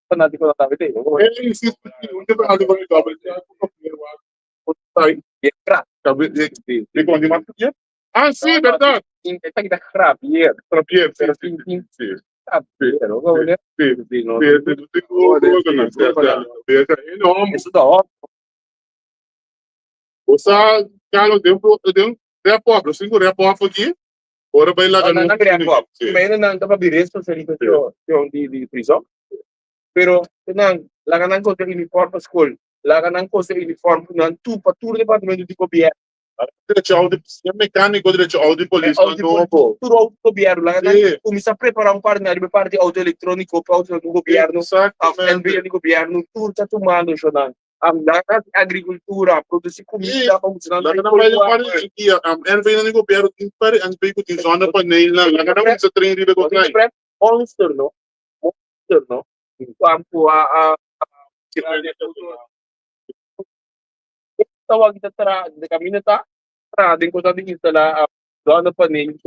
Fanático no sabe de. Bo comprende? Ey, sí, sí, un te fanático di doble. Bien, crack. Di kon di mas ku dje? Ah, sí, berdad. Esaki ta Gravier. Gravier, sí. Pero tin, tin. Sí. Gravier, no? Sí, sí. Sí, no. Sí, sí, sí, sí, sí, sí, no, Eso ta hòp. O sa, Carlos, den den rap up, los cinco rap up aki, ora bai laga No, nos. nan rap up. Sí. Pero nan ta pa bi responsabilisacion di prison. Pero nan laga nan kosa uniform pa skol, laga nan kosa uniform ku nan tur pa tur departamento di gobièrnu. Drecha auto, mecánico drecha auto di polis Auto di nobo. Tur auto di gobièrnu, laga nan Sí. kuminsá prepará un parti riba e parti auto elektróniko pa auto di gobièrnu, òf Exactamente. NB di gobièrnu, tur ta tumando shonnan. Laga agrikultura, produsí kumida pa muchanan. Laga nan bai den parti di dia, NV nan di gobièrnu tin pari NV ku tin zonnepanelen, laga nan kuminsá train riba e kosnan. Monster no, monster no, ku a a tawag ta tra de kaminda ta traha den kos di instalá zonnepanelen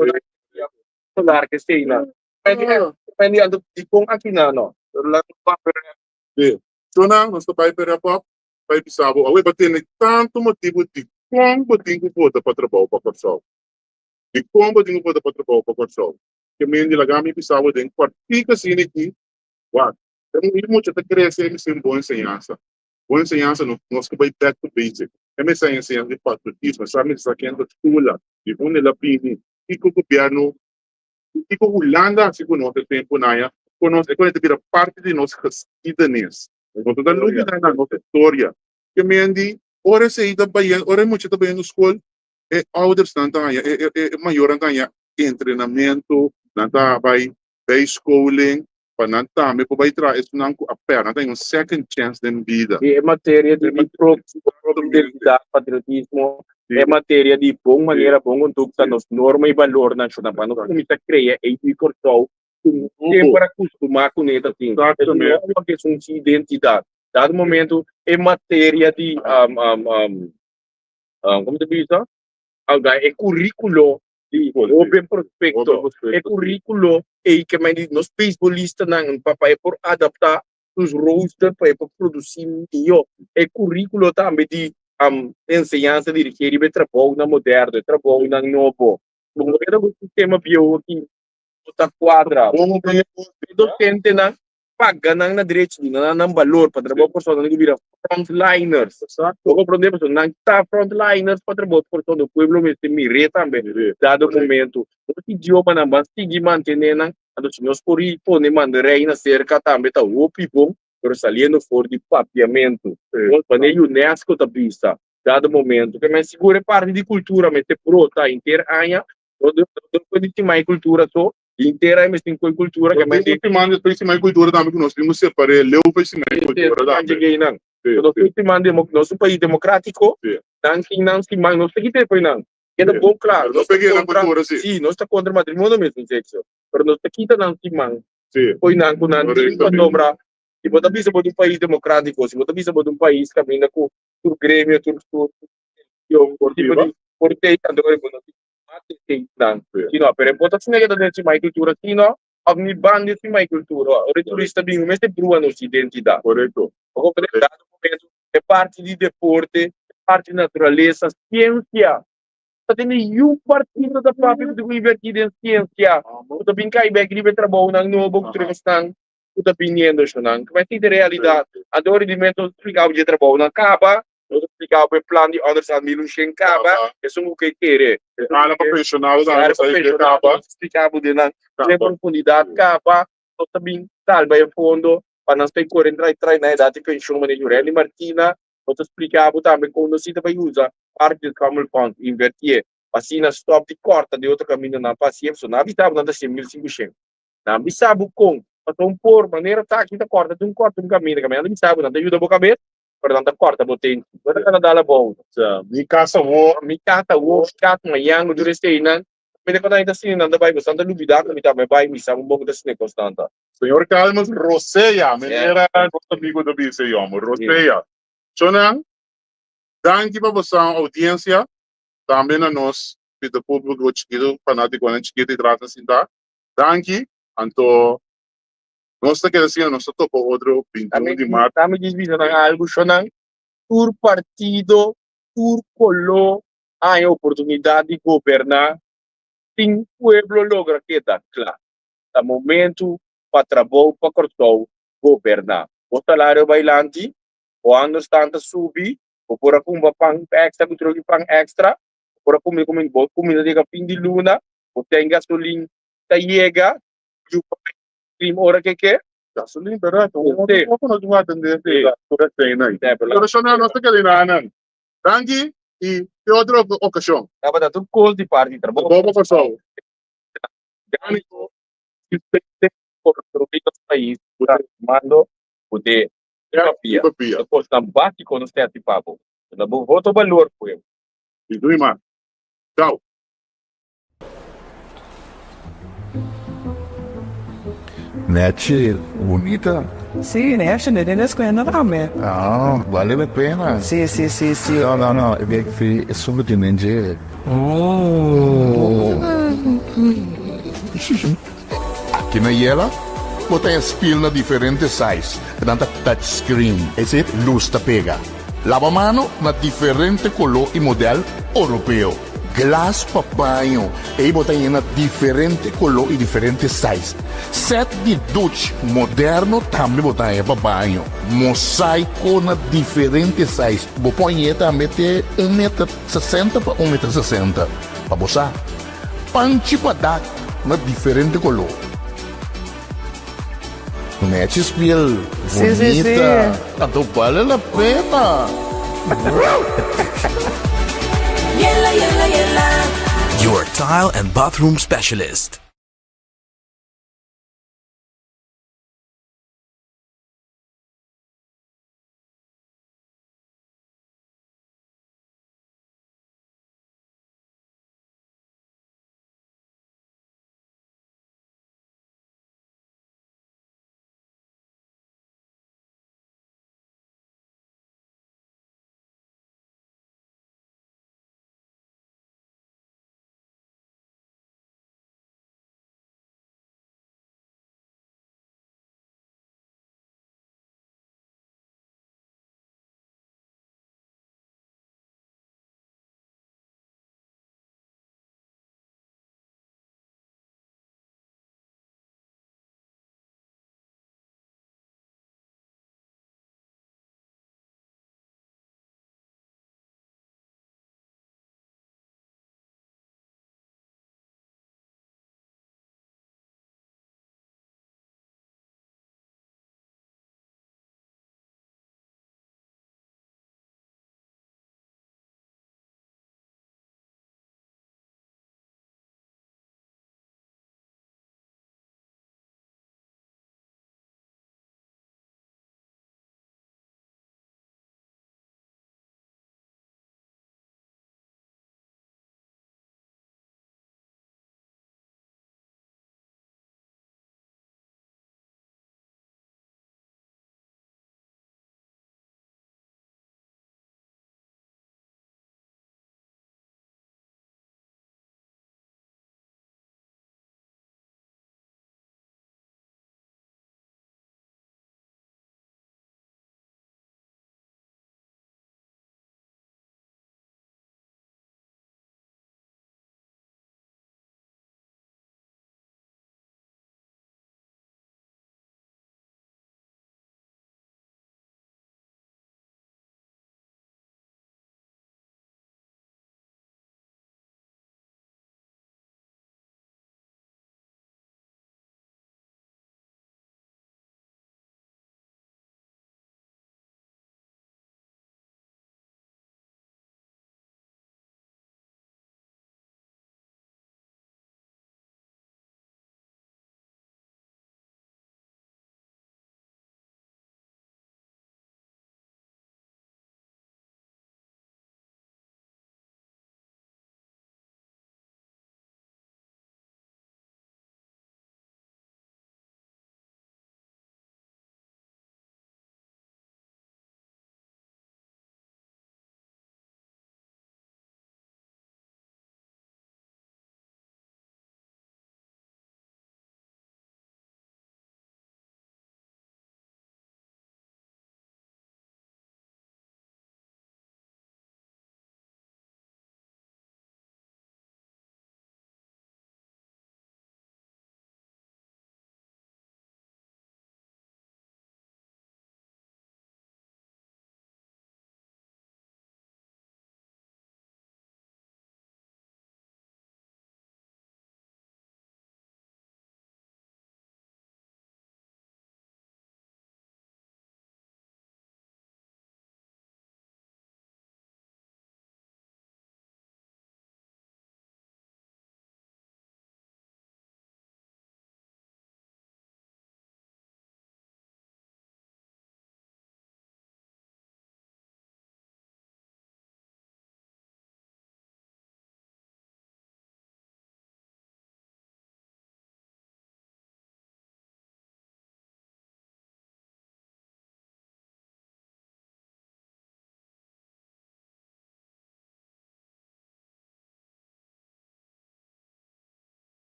solar ke esei nan. Depende anto dikon akinan no. Sí. Shona, nos ta bai pa e wrap up, bai bisa bo, awe bo tene tantu motibu dikon bo tin ku vota pa Trabou pa Kòrsou. Dikon bo tin ku vota pa Trabou pa Kòrsou? Ke men di laga mi bisa bo den kuartika asina aki, wak, den un mucha ta krese e mester un bon enseñansa. Bon enseñansa no, nos ke bai back to basic. E mester a enseñansa di patriotismo, e sa mester sa ken ta Tula, di unda el a bini, kiko gobièrnu Kiko Hulanda hasi ku nos e tempu naya ku nos e ta bira parti di nos geschiedenis. Nos no ta lubida na nos historia. Ke men di ora esei ta bayendo, ora e mucha ta bayendo skol, e oudersnan ta haña, e e mayornan ta haña entrenamentu, nan ta bai bijscholing pa nan tambe por bai traha esunnan ku a pèrdè, nan ta haña un second chance den bida. E materia di propio identidat, patriotismo, e materia di bon manera, bon kondukta, nos norma i balornan shona pa nos kuminsá krea ei di Kòrsou ku semper a kustumá kuné ta tin. E norma ku esun si identidat. Dado momento e materia di komo ta bisa? E kuríkulo di hoben prospekto, e kuríkulo ei ke men di nos beisbolistanan pa pa e por adaptá sus rooster pa e por produsí mihó. E kuríkulo tambe di enseñansa dirigí riba e trabounan moderno, e trabounan nobo. Bo no keda ku e sistema bieu aki no ta kuadra. E dosentenan paga nan na derecho, duna nan nan balor pa trabou personanan ku bira frontliners. Bo komprondé? Pasobra nan ta frontliners pa trabou pasobra pueblo mester mir'é tambe dado momento. Nos idiomanan ban sigui mantené nan, anto si nos por pone mandarijnan serka tambe ta hopi bon, pero saliendo for di papiamentu. Wanneer UNESCO ta bisa dado momento ke men sigur e parti di kultura mester brota henter aña, no no di stima e kultura so, henter aña mester tin koe kultura ke men di. Siman despues stima e kultura tambe ku nos tin ku separ'é leu pa stima e kultura tambe. Nos un siman nos un pais demokratiko, nan tin nan siman, nos ta kita e fo'i nan. Keda bon kla, nos ta kontra, si, nos ta kontra matrimonio mesmo sekso, pero nos ta kita nan siman. Poi nan ku nan tin pasobra si bo ta bisa bo ta un pais demokratiko, si bo ta bisa bo ta un pais kaminda ku tur gremio, tur tur religion por tipo di por tei anto ora bo no tin mate tei nan. Sino, pero e bo ta asina ke ta den sima e kultura sino òf ni ban di sima e kultura. Ora e turista bin bo mester brua nos identidat. Korekto. Bo komprende? Dado momento e parti di deporte, e parti di naturalesa, siensia. Ta tene yu partido ta papia ku ta ku invertí den siensia, ku ta bin kai bek riba e trabounan nobo ku tur e kosnan ku ta biniendo eshonan. Ku mester ta e realidat. Anto ora di mes nos ta splika bo dje trabounan kaba, nos ta splika bo e plan di onderstand 1100 kaba, esun ku ke kere. E ala pa penshonado tambe nos ta splika bo den nan den profundidat kaba, nos ta bin salba e fondo pa nan stay kore trai trai na edat di penshon manera Jurelly Martina. Nos ta splika bo tambe kon nos si ta bai usa parti di Common Fund invertié pa asina stòp di kòrta di otro kamindanan pa hasié pasobra nan a bisa bo nan ta hasié 1500. Nan a bisa bo kon pasobra un por manera ta aki ta kòrta tin un kòrta un kaminda kaminda nan ta bisa bo nan ta yuda bo kabes pero nan ta kòrta bo tenti. Bo ta kana dal abou. Mi kas awor. Mi kas awor, mi kas mañan ku tur eseinan. Mi ta konta ta asina nan ta bai boso nan ta lubida ku mi tambe bai misa un bon ku ta asina e kos nan ta. Señor Calmes Rosea, manera nos amigo ta bisa e homber, Rosea. Chonan, danki pa boso audiencia, tambe na nos pita publico chikito, fanaticonan chikito y tras na sinta. Danki, anto nos ta keda asina, nos ta topa otro 21 di maart. Tambe djis bisa nan algo, chonan, tur partido, tur color. Haña oportunidat di goberná sin pueblo logra keda kla. Ta momentu pa Trabou pa Kòrsou goberná. Bo salario bai lanti, bo anderstand ta subi, bo por a kumpra pan èkstra ku troki pan èkstra, bo por a kume kuminda, bo kuminda ta yega fin di luna, bo ten gasolin ta yega, yu bai krim ora ke ke. Gasolin bèrdat, un poko nos tin ku atendé tur esei nan. Pero shonal nos ta keda nan. Danki y te otro ocasion. Tabata tur cos di parti trabou. Trabou pa Kòrsou. Orgánico existente construí nos pais cu ta mando cu de riba pia. Riba pia. E cosnan básico nos tin haci pa bo. Duna bo voto balor pueblo. Y doei mas. Chao. Nechi, bunita. Sí, nechi, ne den escuela tambe. Ah, vale la pena. Sí, sí, sí, sí. No, no, no, e bek fi esun ku tin den dje. Oh. Aki na Yela, bo ta spil na diferente size, nan ta touch screen, ese luz ta pega. Laba mano na diferente color y model Oropeo. Glas pa baño, ey bo ta yena diferente color y diferente size. Set di duch moderno tambe bo ta haña pa baño. Mosaico na diferente size, bo por hañ'e tambe te un meter sesenta pa un meter sesenta, pa bo sa. Panchi pa dak na diferente color. Nechi spiel bunita. Anto bale la pena. Your tile and bathroom specialist.